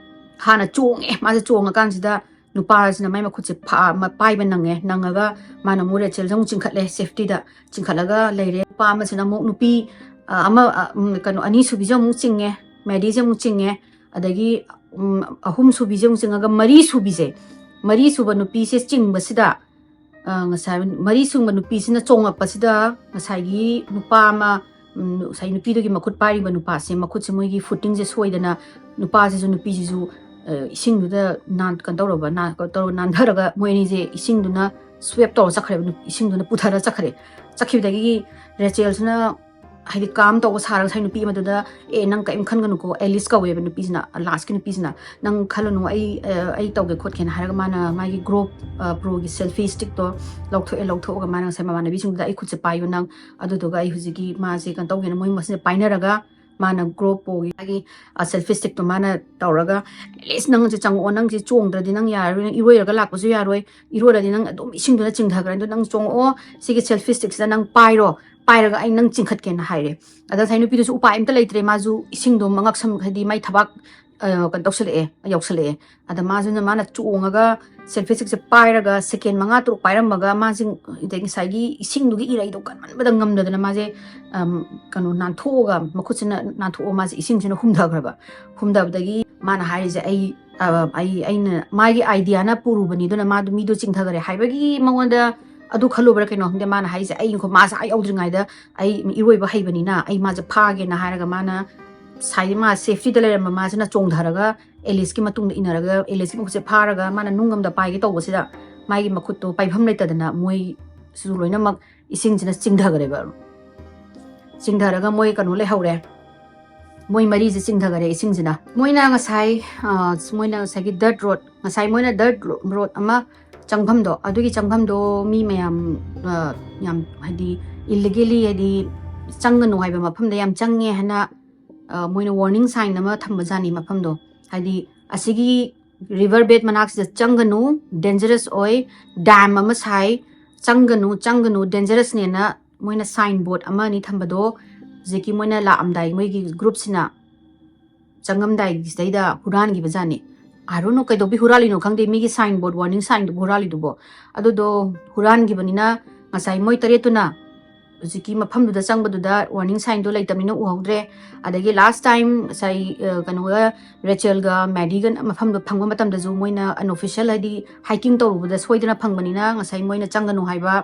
ꯍꯥꯟꯅ ꯆꯣꯡꯉꯦ꯫ ꯃꯥꯁꯦ ꯆꯣꯡꯉꯀꯥꯟꯁꯤꯗ ꯅꯨꯄꯥꯁꯤꯅ ꯃꯥꯏ ꯃꯈꯨꯠꯁꯦ ꯐꯥ-, ꯃ-, ꯄꯥꯏꯕ ꯅꯪꯉꯦ꯫ ꯅꯪꯉꯒ ꯃꯥꯅ ꯑꯃꯨꯛ ꯔꯦꯆꯦꯜꯁꯦ ꯑꯃꯨꯛ ꯆꯤꯡꯈꯠꯂꯦ, safetyꯗ ꯆꯤꯡꯈꯠꯂꯒ ꯂꯩꯔꯦ꯫ ꯅꯨꯄꯥ ꯑꯃꯁꯤꯅ ꯑꯃꯨꯛ ꯅꯨꯄꯤ, ꯑ, ꯑꯃ, ꯑ, ꯎꯝ, ꯀꯩꯅꯣ, ꯑꯅꯤꯁꯨꯕꯤꯁꯦ ꯑꯃꯨꯛ ꯆꯤꯡꯉꯦ, ꯃꯦꯗꯤꯁꯦ ꯑꯃꯨꯛ ꯆꯤꯡꯉꯦ, ꯑꯗꯒꯤ, ꯎꯝ, ꯑꯍꯨꯝꯁꯨꯕꯤꯁꯦ ꯑꯃꯨꯛ ꯆꯤꯡꯉꯒ ꯃꯔꯤꯁꯨꯕꯤꯁꯦ, ꯃꯔꯤꯁꯨꯕ ꯅꯨꯄꯤꯁꯦ ꯆꯤꯡꯕꯁꯤꯗ, ꯑ, ꯉꯁꯥꯏ ꯃꯔꯤꯁꯨꯕ ꯅꯨꯄꯤꯁꯤꯅ ꯆꯣꯡꯉꯛꯄꯁꯤꯗ ꯉꯁꯥꯏꯒꯤ ꯅꯨꯄꯥ ꯑꯃ, ꯎꯝ, ꯉꯁꯥꯏ ꯅꯨꯄꯤꯗꯨꯒꯤ ꯃꯈꯨꯠ ꯄꯥꯏꯔꯤꯕ ꯅꯨꯄꯥꯁꯦ, ꯃꯈꯨꯠꯁꯦ ꯃꯣꯏꯒꯤ footingꯁꯦ ꯁꯣꯏꯗꯅ, ꯅꯨꯄꯥꯁꯤꯁꯨ ꯅꯨꯄꯤꯁꯤꯁꯨ, ꯑ, ꯏꯁꯤꯡꯗꯨꯗ ꯅꯥꯟ-, ꯀꯩꯅꯣ ꯇꯧꯔꯕ, ꯅꯥꯟ-, ꯀꯩꯅꯣ ꯇꯧꯔ ꯅꯥꯟꯊꯔꯒ ꯃꯣꯏ ꯑꯅꯤꯁꯦ ꯏꯁꯤꯡꯗꯨꯅ sweep ꯇꯧꯔ ꯆꯠꯈ꯭ꯔꯦꯕ, ꯅꯨ-, ꯏꯁꯤꯡꯗꯨꯅ ꯄꯨꯊꯔ ꯆꯠꯈ꯭ꯔꯦ꯫ ꯆꯠꯈꯤꯕꯗꯒꯤ ꯔꯦꯆꯦꯜꯁꯤꯅ ꯍꯥꯏꯗꯤ calm ꯇꯧꯕ ꯁꯥꯔꯒ ꯉꯁꯥꯏ ꯅꯨꯄꯤ ꯑꯃꯗꯨꯗ, "ꯑꯦ, ꯅꯪ ꯀꯔꯤꯝ ꯈꯟꯒꯅꯨꯀꯣ," ꯑꯦꯂꯤꯁ ꯀꯧꯋꯦꯕ ꯅꯨꯄꯤꯁꯤꯅ, ꯂꯥꯁꯀꯤ ꯅꯨꯄꯤꯁꯤꯅ, "ꯅꯪ ꯈꯜꯂꯨꯅꯨ, ꯑꯩ, ꯑ, ꯑꯩ ꯇꯧꯒꯦ ꯈꯣꯠꯀꯦꯅ" ꯍꯥꯏꯔꯒ ꯃꯥꯅ ꯃꯥꯒꯤ ꯒ꯭ꯔꯣ, ꯑ, ꯄ꯭ꯔꯣꯒꯤ ꯁꯦꯜꯐꯤ ꯁ꯭ꯇꯤꯛꯇꯣ ꯂꯧꯊꯣꯛꯑꯦ꯫ ꯂꯧꯊꯣꯛꯑꯒ ꯃꯥꯅ ꯉꯁꯥꯏ ꯃꯃꯥꯟꯅꯕꯤꯁꯤꯡꯗꯨꯗ, "ꯑꯩ ꯈꯨꯠꯁꯦ ꯄꯥꯏꯌꯨ ꯅꯪ, ꯑꯗꯨꯗꯨꯒ ꯑꯩ ꯍꯧꯖꯤꯛꯀꯤ ꯃꯥꯁꯦ ꯀꯩꯅꯣ ꯇꯧꯒꯦꯅ" ꯃꯣꯏ ꯃꯁꯤꯅ ꯄꯥꯏꯅꯔꯒ ꯃꯥꯅ ꯒ꯭ꯔꯣ ꯄ꯭ꯔꯣꯒꯤ ꯃꯥꯒꯤ, ꯑ, ꯁꯦꯜꯐꯤ ꯁ꯭ꯇꯤꯛꯇꯣ ꯃꯥꯅ ꯇꯧꯔꯒ, "ꯑꯦꯂꯤꯁ, ꯅꯪꯁꯦ ꯆꯪꯉꯛꯑꯣ, ꯅꯪꯁꯦ ꯆꯣꯡꯗ꯭ꯔꯗꯤ ꯅꯪ ꯌꯥꯔꯔꯣꯏ, ꯅꯪ ꯏꯔꯣꯏꯔꯒ ꯂꯥꯛꯄꯁꯨ ꯌꯥꯔꯣꯏ, ꯏꯔꯣꯏꯔꯗꯤ ꯅꯪ ꯑꯗꯨꯝ ꯏꯁꯤꯡꯗꯨꯅ ꯆꯤꯡꯊꯈ꯭ꯔꯅꯤ, ꯑꯗꯣ ꯅꯪ ꯆꯣꯡꯉꯛꯑꯣ, ꯁꯤꯒꯤ ꯁꯦꯜꯐꯤ ꯁ꯭ꯇꯤꯛꯁꯤꯗ ꯅꯪ ꯄꯥꯏꯔꯣ, ꯄꯥꯏꯔꯒ ꯑꯩ ꯅꯪ ꯆꯤꯡꯈꯠꯀꯦꯅ" ꯍꯥꯏꯔꯦ꯫ ꯑꯗ ꯉꯁꯥꯏ ꯅꯨꯄꯤꯗꯨꯁꯨ ꯎꯄꯥꯏ ꯑꯝꯇ ꯂꯩꯇ꯭ꯔꯦ, ꯃꯥꯁꯨ ꯏꯁꯤꯡꯗꯣ ꯃꯉꯛꯁꯝ, ꯍꯥꯏꯗꯤ ꯃꯥꯏ ꯊꯕꯥꯛ, ꯑ, ꯀꯩꯅꯣ ꯇꯧꯁꯜꯂꯛꯑꯦ, ꯌꯧꯁꯜꯂꯛꯑꯦ꯫ ꯑꯗ ꯃꯥꯁꯨꯅ, ꯃꯥꯅ ꯆꯣꯡꯉꯒ ꯁꯦꯜꯐꯤ ꯁ꯭ꯇꯤꯛꯁꯦ ꯄꯥꯏꯔꯒ ꯁꯦꯀꯦꯟ ꯃꯉꯥ ꯇꯔꯨꯛ ꯄꯥꯏꯔꯝꯃꯒ ꯃꯥꯁꯦ, ꯑꯗꯩ ꯉꯁꯥꯏꯒꯤ ꯏꯁꯤꯡꯗꯨꯒꯤ ꯏꯔꯩꯗꯣ ꯀꯟꯃꯟꯕꯗ ꯉꯝꯗꯗꯅ ꯃꯥꯁꯦ, ꯑꯝ, ꯀꯩꯅꯣ, ꯅꯥꯟꯊꯣꯛꯑꯒ, ꯃꯈꯨꯠꯁꯤꯅ ꯅꯥꯟꯊꯣꯛꯑꯒ ꯃꯥꯁꯦ ꯏꯁꯤꯡꯁꯤꯅ ꯍꯨꯝꯊꯈ꯭ꯔꯕ꯫ ꯍꯨꯝꯊꯕꯗꯒꯤ ꯃꯥꯅ ꯍꯥꯏꯔꯤꯁꯦ, "ꯑꯩ, ꯑ, ꯑꯩ, ꯑꯩꯅ, ꯃꯥꯒꯤ ꯑꯥꯏꯗꯤꯌꯥꯅ ꯄꯨꯔꯨꯕꯅꯤ, ꯑꯗꯨꯅ ꯃꯥꯗꯣ ꯃꯤꯗꯣ ꯆꯤꯡꯊꯈꯔꯦ" ꯍꯥꯏꯕꯒꯤ ꯃꯉꯣꯟꯗ ꯑꯗꯨ ꯈꯜꯂꯨꯕ꯭ꯔꯥ ꯀꯩꯅꯣ ꯈꯪꯗꯦ, ꯃꯥꯅ ꯍꯥꯏꯁꯦ, "ꯑꯩ ꯃꯥꯁꯦ ꯑꯥ ꯌꯧꯗ꯭ꯔꯤꯉꯩꯗ ꯑꯩ ꯏꯔꯣꯏꯕ ꯍꯩꯕꯅꯤꯅ ꯑꯩ ꯃꯥꯁꯦ ꯐꯥꯒꯦꯅ" ꯍꯥꯏꯔꯒ ꯃꯥꯅ ꯁꯥꯏ-, ꯃꯥ ꯁꯦꯐꯇꯤꯗ ꯂꯩꯔꯝꯕ ꯃꯥꯁꯤꯅ ꯆꯣꯡꯊꯔꯒ ꯑꯦꯂꯤꯁꯀꯤ ꯃꯇꯨꯡꯗ ꯏꯟꯅꯔꯒ ꯑꯦꯂꯤꯁꯀꯤ ꯃꯈꯨꯠꯁꯦ ꯐꯥꯔꯒ ꯃꯥꯅ ꯅꯨꯡ ꯑꯃꯗ ꯄꯥꯏꯒꯦ ꯇꯧꯕꯁꯤꯗ ꯃꯥꯒꯤ ꯃꯈꯨꯠꯇꯣ ꯄꯥꯏꯐꯝ ꯂꯩꯇꯗꯅ ꯃꯣꯏꯁꯨ ꯂꯣꯏꯅꯃꯛ ꯏꯁꯤꯡꯁꯤꯅ ꯆꯤꯡꯊꯈ꯭ꯔꯦꯕ꯫ ꯆꯤꯡꯊꯔꯒ ꯃꯣꯏ ꯀꯩꯅꯣ ꯂꯩꯍꯧꯔꯦ꯫ ꯃꯣꯏ ꯃꯔꯤꯁꯦ ꯆꯤꯡꯊꯈꯔꯦ ꯏꯁꯤꯡꯁꯤꯅ꯫ ꯃꯣꯏꯅ ꯉꯁꯥꯏ, ꯑ, ꯃꯣꯏꯅ ꯉꯁꯥꯏꯒꯤ dirt road, ꯉꯁꯥꯏ ꯃꯣꯏꯅ dirt road ꯑꯃ ꯆꯪꯐꯝꯗꯣ, ꯑꯗꯨꯒꯤ ꯆꯪꯐꯝꯗꯣ ꯃꯤ ꯃꯌꯥꯝ, ꯑ, ꯌꯥꯝ ꯍꯥꯏꯗꯤ illegally ꯍꯥꯏꯗꯤ ꯆꯪꯒꯅꯨ ꯍꯥꯏꯕ ꯃꯐꯝꯗ ꯌꯥꯝ ꯆꯪꯉꯦ ꯍꯥꯏꯅ, ꯑ, ꯃꯣꯏꯅ warning sign ꯑꯃ ꯊꯝꯕꯖꯥꯠꯅꯤ ꯃꯐꯝꯗꯣ꯫ ꯍꯥꯏꯗꯤ ꯑꯁꯤꯒꯤ river bed ꯃꯅꯥꯛꯁꯤꯗ ꯆꯪꯒꯅꯨ, dangerous ꯑꯣꯏ, dam ꯑꯃ ꯁꯥꯏ, ꯆꯪꯒꯅꯨ, ꯆꯪꯒꯅꯨ, dangerousꯅꯦꯅ ꯃꯣꯏꯅ sign board ꯑꯃ ꯑꯅꯤ ꯊꯝꯕꯗꯣ ꯍꯧꯖꯤꯛꯀꯤ ꯃꯣꯏꯅ ꯂꯥꯛꯑꯝꯗꯥꯏ ꯃꯣꯏꯒꯤ groupꯁꯤꯅ ꯆꯪꯉꯝꯗꯥꯏꯒꯤꯁꯤꯗꯩꯗ ꯍꯨꯔꯥꯟꯈꯤꯕꯖꯥꯠꯅꯤ꯫ I don't know ꯀꯩꯗꯧꯕꯤ ꯍꯨꯔꯥꯜꯂꯤꯅꯣ ꯈꯪꯗꯦ, ꯃꯤꯒꯤ sign board, warning signꯗꯨꯕꯨ ꯍꯨꯔꯥꯜꯂꯤꯗꯨꯕꯣ꯫ ꯑꯗꯨꯗꯣ ꯍꯨꯔꯥꯟꯈꯤꯕꯅꯤꯅ ꯉꯁꯥꯏ ꯃꯣꯏ ꯇꯔꯦꯠꯇꯨꯅ ꯍꯧꯖꯤꯛꯀꯤ ꯃꯐꯝꯗꯨꯗ ꯆꯪꯕꯗꯨꯗ ꯋꯥꯔꯅꯤꯡ ꯁꯥꯏꯟꯗꯣ ꯂꯩꯇꯕꯅꯤꯅ ꯎꯍꯧꯗ꯭ꯔꯦ꯫ ꯑꯗꯒꯤ ꯂꯥꯁ ꯇꯥꯏꯝ ꯉꯁꯥꯏ ꯑ, ꯀꯩꯅꯣꯒ ꯔꯦꯆꯦꯜꯒ ꯃꯦꯗꯤꯒ ꯃꯐꯝꯗꯣ ꯐꯪꯕ ꯃꯇꯝꯗꯁꯨ ꯃꯣꯏꯅ ꯑꯟꯑꯣꯐꯤꯁꯤꯌꯦꯜ, ꯍꯥꯏꯗꯤ ꯍꯥꯏꯀꯤꯡ ꯇꯧꯔꯨꯕꯗ ꯁꯣꯏꯗꯅ ꯐꯪꯕꯅꯤꯅ ꯉꯁꯥꯏ ꯃꯣꯏꯅ ꯆꯪꯒꯅꯨ ꯍꯥꯏꯕ,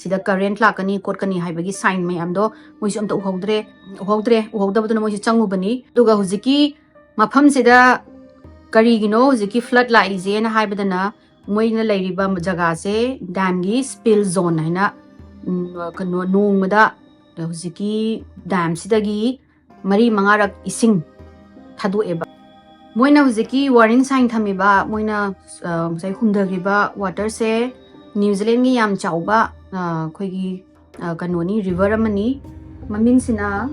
ꯁꯤꯗ ꯀꯔꯦꯟꯠ ꯂꯥꯛꯀꯅꯤ ꯈꯣꯠꯀꯅꯤ ꯍꯥꯏꯕꯒꯤ ꯁꯥꯏꯟ ꯃꯌꯥꯝꯗꯣ ꯃꯣꯏꯁꯨ ꯑꯝꯇ ꯎꯍꯧꯗ꯭ꯔꯦ꯫ ꯎꯍꯧꯗ꯭ꯔꯦ ꯎꯍꯧꯗꯕꯗꯨꯅ ꯃꯣꯏꯁꯨ ꯆꯪꯉꯨꯕꯅꯤ꯫ ꯑꯗꯨꯒ ꯍꯧꯖꯤꯛꯀꯤ ꯃꯐꯝꯁꯤꯗ ꯀꯔꯤꯒꯤꯅꯣ ꯍꯧꯖꯤꯛꯀꯤ ꯐ꯭ꯂꯠ ꯂꯥꯛꯏꯁꯦꯅ ꯍꯥꯏꯕꯗꯅ, ꯃꯣꯏꯅ ꯂꯩꯔꯤꯕ ꯖꯒꯥꯁꯦ ꯗꯥꯝꯒꯤ ꯁ꯭ꯄꯤꯜ ꯖꯣꯟ ꯍꯥꯏꯅ, ꯎꯝ, ꯀꯩꯅꯣ, ꯅꯣꯡꯃꯗ ꯍꯧꯖꯤꯛꯀꯤ ꯗꯥꯝꯁꯤꯗꯒꯤ ꯃꯔꯤ ꯃꯉꯥꯔꯛ ꯏꯁꯤꯡ ꯊꯥꯗꯣꯛꯑꯦꯕ꯫ ꯃꯣꯏꯅ ꯍꯧꯖꯤꯛꯀꯤ ꯋꯥꯔꯅꯤꯡ ꯁꯥꯏꯟ ꯊꯝꯃꯤꯕ, ꯃꯣꯏꯅ ꯑ, ꯉꯁꯥꯏ ꯍꯨꯟꯊꯈ꯭ꯔꯤꯕ ꯋꯥꯇꯔꯁꯦ ꯅ꯭ꯌꯨ ꯖꯤꯂꯦꯟꯒꯤ ꯌꯥꯝ ꯆꯥꯎꯕ, ꯑ, ꯑꯩꯈꯣꯏꯒꯤ ꯑ, ꯀꯩꯅꯣꯅꯤ, ꯔꯤꯚꯔ ꯑꯃꯅꯤ꯫ ꯃꯃꯤꯡꯁꯤꯅ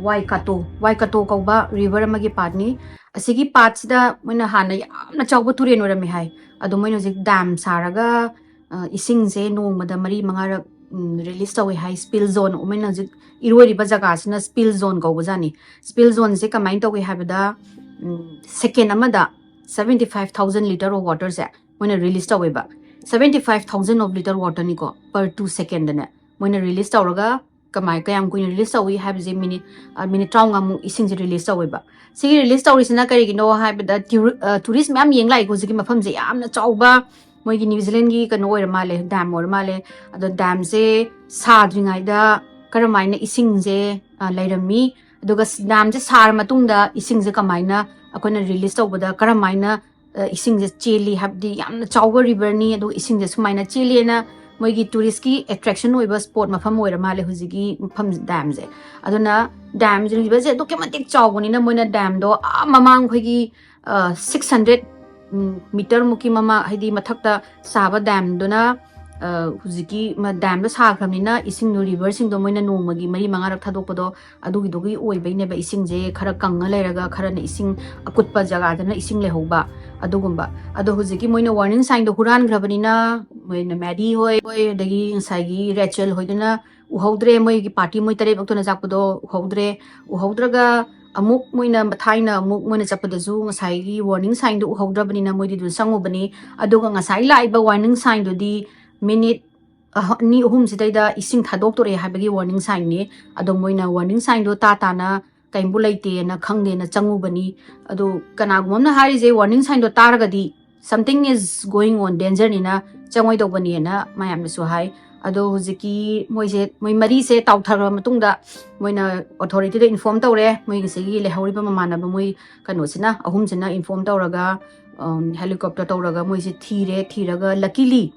ꯋꯥꯏꯀꯥꯇꯣ, ꯋꯥꯏꯀꯥꯇꯣ ꯀꯧꯕ ꯔꯤꯚꯔ ꯑꯃꯒꯤ ꯄꯥꯠꯅꯤ꯫ ꯑꯁꯤꯒꯤ ꯄꯥꯠꯁꯤꯗ ꯃꯣꯏꯅ ꯍꯥꯟꯅ ꯌꯥꯝꯅ ꯆꯥꯎꯕ ꯇꯨꯔꯦꯜ ꯑꯣꯏꯔꯝꯃꯦ ꯍꯥꯏ꯫ ꯑꯗꯣ ꯃꯣꯏꯅ ꯍꯧꯖꯤꯛ ꯗꯥꯝ ꯁꯥꯔꯒ, ꯑ, ꯏꯁꯤꯡꯁꯦ ꯅꯣꯡꯃꯗ ꯃꯔꯤ ꯃꯉꯥꯔꯛ, ꯎꯝ, ꯔꯤꯂꯤꯁ ꯇꯧꯋꯦ ꯍꯥꯏ꯫ ꯁ꯭ꯄꯤꯜ ꯖꯣꯟ, ꯃꯣꯏꯅ ꯍꯧꯖꯤꯛ ꯏꯔꯣꯏꯔꯤꯕ ꯖꯒꯥꯁꯤꯅ ꯁ꯭ꯄꯤꯜ ꯖꯣꯟ ꯀꯧꯕꯖꯥꯠꯅꯤ꯫ ꯁ꯭ꯄꯤꯜ ꯖꯣꯟꯁꯦ ꯀꯃꯥꯏꯅ ꯇꯧꯏ ꯍꯥꯏꯕꯗ, ꯎꯝ, ꯁꯦꯀꯦꯟ ꯑꯃꯗ seventy five thousand litre of waterꯁꯦ ꯃꯣꯏꯅ ꯔꯤꯂꯤꯁ ꯇꯧꯋꯦꯕ꯫ Seventy five thousand of litre waterꯅꯤꯀꯣ, per two secondꯗꯅꯦ ꯃꯣꯏꯅ ꯔꯤꯂꯤꯁ ꯇꯧꯔꯒ, ꯀꯃꯥꯏ, ꯀꯌꯥꯝ ꯀꯨꯏꯅ ꯔꯤꯂꯤꯁ ꯇꯧꯏ ꯍꯥꯏꯕꯁꯦ ꯃꯤꯅꯤꯠ, ꯑ, ꯃꯤꯅꯤꯠ ꯇꯔꯥꯃꯉꯥꯃꯨꯛ ꯏꯁꯤꯡꯁꯦ ꯔꯤꯂꯤꯁ ꯇꯧꯋꯦꯕ꯫ ꯁꯤꯒꯤ ꯔꯤꯂꯤꯁ ꯇꯧꯔꯤꯁꯤꯅ ꯀꯔꯤꯒꯤꯅꯣ ꯍꯥꯏꯕꯗ, ꯇ꯭ꯌꯨꯔ-, ꯑ, ꯇꯨꯔꯤꯁ ꯃꯌꯥꯝ ꯌꯦꯡ ꯂꯥꯛꯏꯀꯣ ꯍꯧꯖꯤꯛꯀꯤ ꯃꯐꯝꯁꯦ꯫ ꯌꯥꯝꯅ ꯆꯥꯎꯕ ꯃꯣꯏꯒꯤ ꯅ꯭ꯌꯨ ꯖꯤꯂꯦꯟꯒꯤ ꯀꯩꯅꯣ ꯑꯣꯏꯔ ꯃꯥꯜꯂꯦ, ꯗꯥꯝ ꯑꯣꯏꯔ ꯃꯥꯜꯂꯦ꯫ ꯑꯗꯣ ꯗꯥꯝꯁꯦ ꯁꯥꯗ꯭ꯔꯤꯉꯩꯗ ꯀꯔꯝꯍꯥꯏꯅ ꯏꯁꯤꯡꯁꯦ, ꯑ, ꯂꯩꯔꯝꯃꯤ, ꯑꯗꯨꯒ ꯗꯥꯝꯁꯦ ꯁꯥꯔ ꯃꯇꯨꯡꯗ ꯏꯁꯤꯡꯁꯦ ꯀꯃꯥꯏꯅ ꯑꯩꯈꯣꯏꯅ ꯔꯤꯂꯤꯁ ꯇꯧꯕꯗ ꯀꯔꯝꯍꯥꯏꯅ, ꯑ, ꯏꯁꯤꯡꯁꯦ ꯆꯦꯜꯂꯤ, ꯍꯥꯏꯕꯗꯤ ꯌꯥꯝꯅ ꯆꯥꯎꯕ ꯔꯤꯚꯔꯅꯤ, ꯑꯗꯨꯒ ꯏꯁꯤꯡꯁꯦ ꯁꯨꯃꯥꯏꯅ ꯆꯦꯜꯂꯦꯅ ꯃꯣꯏꯒꯤ ꯇꯨꯔꯤꯁꯀꯤ ꯑꯦꯇ꯭ꯔꯦꯛꯁꯟ ꯑꯣꯏꯕ ꯁ꯭ꯄꯣꯠ ꯃꯐꯝ ꯑꯣꯏꯔ ꯃꯥꯜꯂꯦ ꯍꯧꯖꯤꯛꯀꯤ ꯃꯐꯝ, ꯗꯥꯝꯁꯦ꯫ ꯑꯗꯨꯅ ꯗꯥꯝꯁꯦ, ꯔꯤꯚꯔꯁꯦ ꯑꯗꯨꯛꯀꯤ ꯃꯇꯤꯛ ꯆꯥꯎꯕꯅꯤꯅ ꯃꯣꯏꯅ ꯗꯥꯝꯗꯣ ꯑꯥ ꯃꯃꯥꯡ ꯑꯩꯈꯣꯏꯒꯤ, ꯑ, six hundred meterꯃꯨꯛꯀꯤ ꯃꯃꯥꯡ, ꯍꯥꯏꯗꯤ ꯃꯊꯛꯇ ꯁꯥꯕ ꯗꯥꯝꯗꯨꯅ, ꯑ, ꯍꯧꯖꯤꯛꯀꯤ ꯃ-, ꯗꯥꯝꯗꯣ ꯁꯥꯈ꯭ꯔꯕꯅꯤꯅ ꯏꯁꯤꯡꯗꯣ, ꯔꯤꯚꯔꯁꯤꯡꯗꯣ ꯃꯣꯏꯅ ꯅꯣꯡꯃꯒꯤ ꯃꯔꯤ ꯃꯉꯥꯔꯛ ꯊꯥꯗꯣꯛꯄꯗꯣ ꯑꯗꯨꯒꯤꯗꯨꯒꯤ ꯑꯣꯏꯕꯩꯅꯦꯕ ꯏꯁꯤꯡꯁꯦ ꯈꯔ ꯀꯪꯉ ꯂꯩꯔꯒ ꯈꯔꯅ ꯏꯁꯤꯡ ꯑꯀꯨꯠꯄ ꯖꯒꯥꯗꯅ ꯏꯁꯤꯡ ꯂꯩꯍꯧꯕ ꯑꯗꯨꯒꯨꯝꯕ꯫ ꯑꯗꯣ ꯍꯧꯖꯤꯛꯀꯤ ꯃꯣꯏꯅ ꯋꯥꯔꯅꯤꯡ ꯁꯥꯏꯟꯗꯣ ꯍꯨꯔꯥꯟꯈ꯭ꯔꯕꯅꯤꯅ ꯃꯣꯏꯅ ꯃꯦꯗꯤ ꯍꯣꯏ, ꯍꯣꯏ, ꯑꯗꯒꯤ ꯉꯁꯥꯏꯒꯤ ꯔꯦꯆꯦꯜ ꯍꯣꯏꯗꯨꯅ ꯎꯍꯧꯗ꯭ꯔꯦ, ꯃꯣꯏꯒꯤ ꯄꯥꯔꯇꯤ ꯃꯣꯏ ꯇꯔꯦꯠꯃꯛꯇꯨꯅ ꯆꯥꯛꯄꯗꯣ ꯎꯍꯧꯗ꯭ꯔꯦ꯫ ꯎꯍꯧꯗ꯭ꯔꯒ ꯑꯃꯨꯛ ꯃꯣꯏꯅ ꯊꯥꯏꯅ ꯑꯃꯨꯛ ꯃꯣꯏꯅ ꯆꯠꯄꯗꯁꯨ ꯉꯁꯥꯏꯒꯤ ꯋꯥꯔꯅꯤꯡ ꯁꯥꯏꯟꯗꯣ ꯎꯍꯧꯗ꯭ꯔꯕꯅꯤꯅ ꯃꯣꯏꯗꯤ ꯑꯗꯨꯗ ꯆꯪꯉꯨꯕꯅꯤ꯫ ꯑꯗꯨꯒ ꯉꯁꯥꯏ ꯂꯥꯛꯏꯕ ꯋꯥꯔꯅꯤꯡ ꯁꯥꯏꯟꯗꯨꯗꯤ ꯃꯤꯅꯤꯠ ꯑꯅꯤ ꯑꯍꯨꯝꯁꯤꯗꯩꯗ ꯏꯁꯤꯡ ꯊꯥꯗꯣꯛꯇꯣꯔꯛꯑꯦ ꯍꯥꯏꯕꯒꯤ warning signꯅꯤ꯫ ꯑꯗꯣ ꯃꯣꯏꯅ warning signꯗꯣ ꯇꯥ ꯇꯥꯅ ꯀꯩꯝꯕꯨ ꯂꯩꯇꯦꯅ ꯈꯪꯗꯦꯅ ꯆꯪꯉꯨꯕꯅꯤ꯫ ꯑꯗꯣ ꯀꯅꯥꯒꯨꯝꯕ ꯑꯃꯅ ꯍꯥꯏꯔꯤꯁꯦ warning signꯗꯣ ꯇꯥꯔꯒꯗꯤ something is going on, dangerꯅꯤꯅ ꯆꯪꯉꯣꯏꯗꯧꯕꯅꯦꯅ ꯃꯌꯥꯝꯅꯁꯨ ꯍꯥꯏ꯫ ꯑꯗꯣ ꯍꯧꯖꯤꯛꯀꯤ ꯃꯣꯏꯁꯦ, ꯃꯣꯏ ꯃꯔꯤꯁꯦ ꯇꯥꯎꯊꯔꯕ ꯃꯇꯨꯡꯗ ꯃꯣꯏꯅ authorityꯗ inform ꯇꯧꯔꯦ꯫ ꯃꯣꯏꯒꯤꯁꯤꯒꯤ ꯂꯩꯍꯧꯔꯤꯕ ꯃꯃꯥꯟꯅꯕ ꯃꯣꯏ ꯀꯩꯅꯣꯁꯤꯅ, ꯑꯍꯨꯝꯁꯤꯅ inform ꯇꯧꯔꯒ, ꯎꯝ, helicopter ꯇꯧꯔꯒ ꯃꯣꯏꯁꯦ ꯊꯤꯔꯦ꯫ ꯊꯤꯔꯒ luckily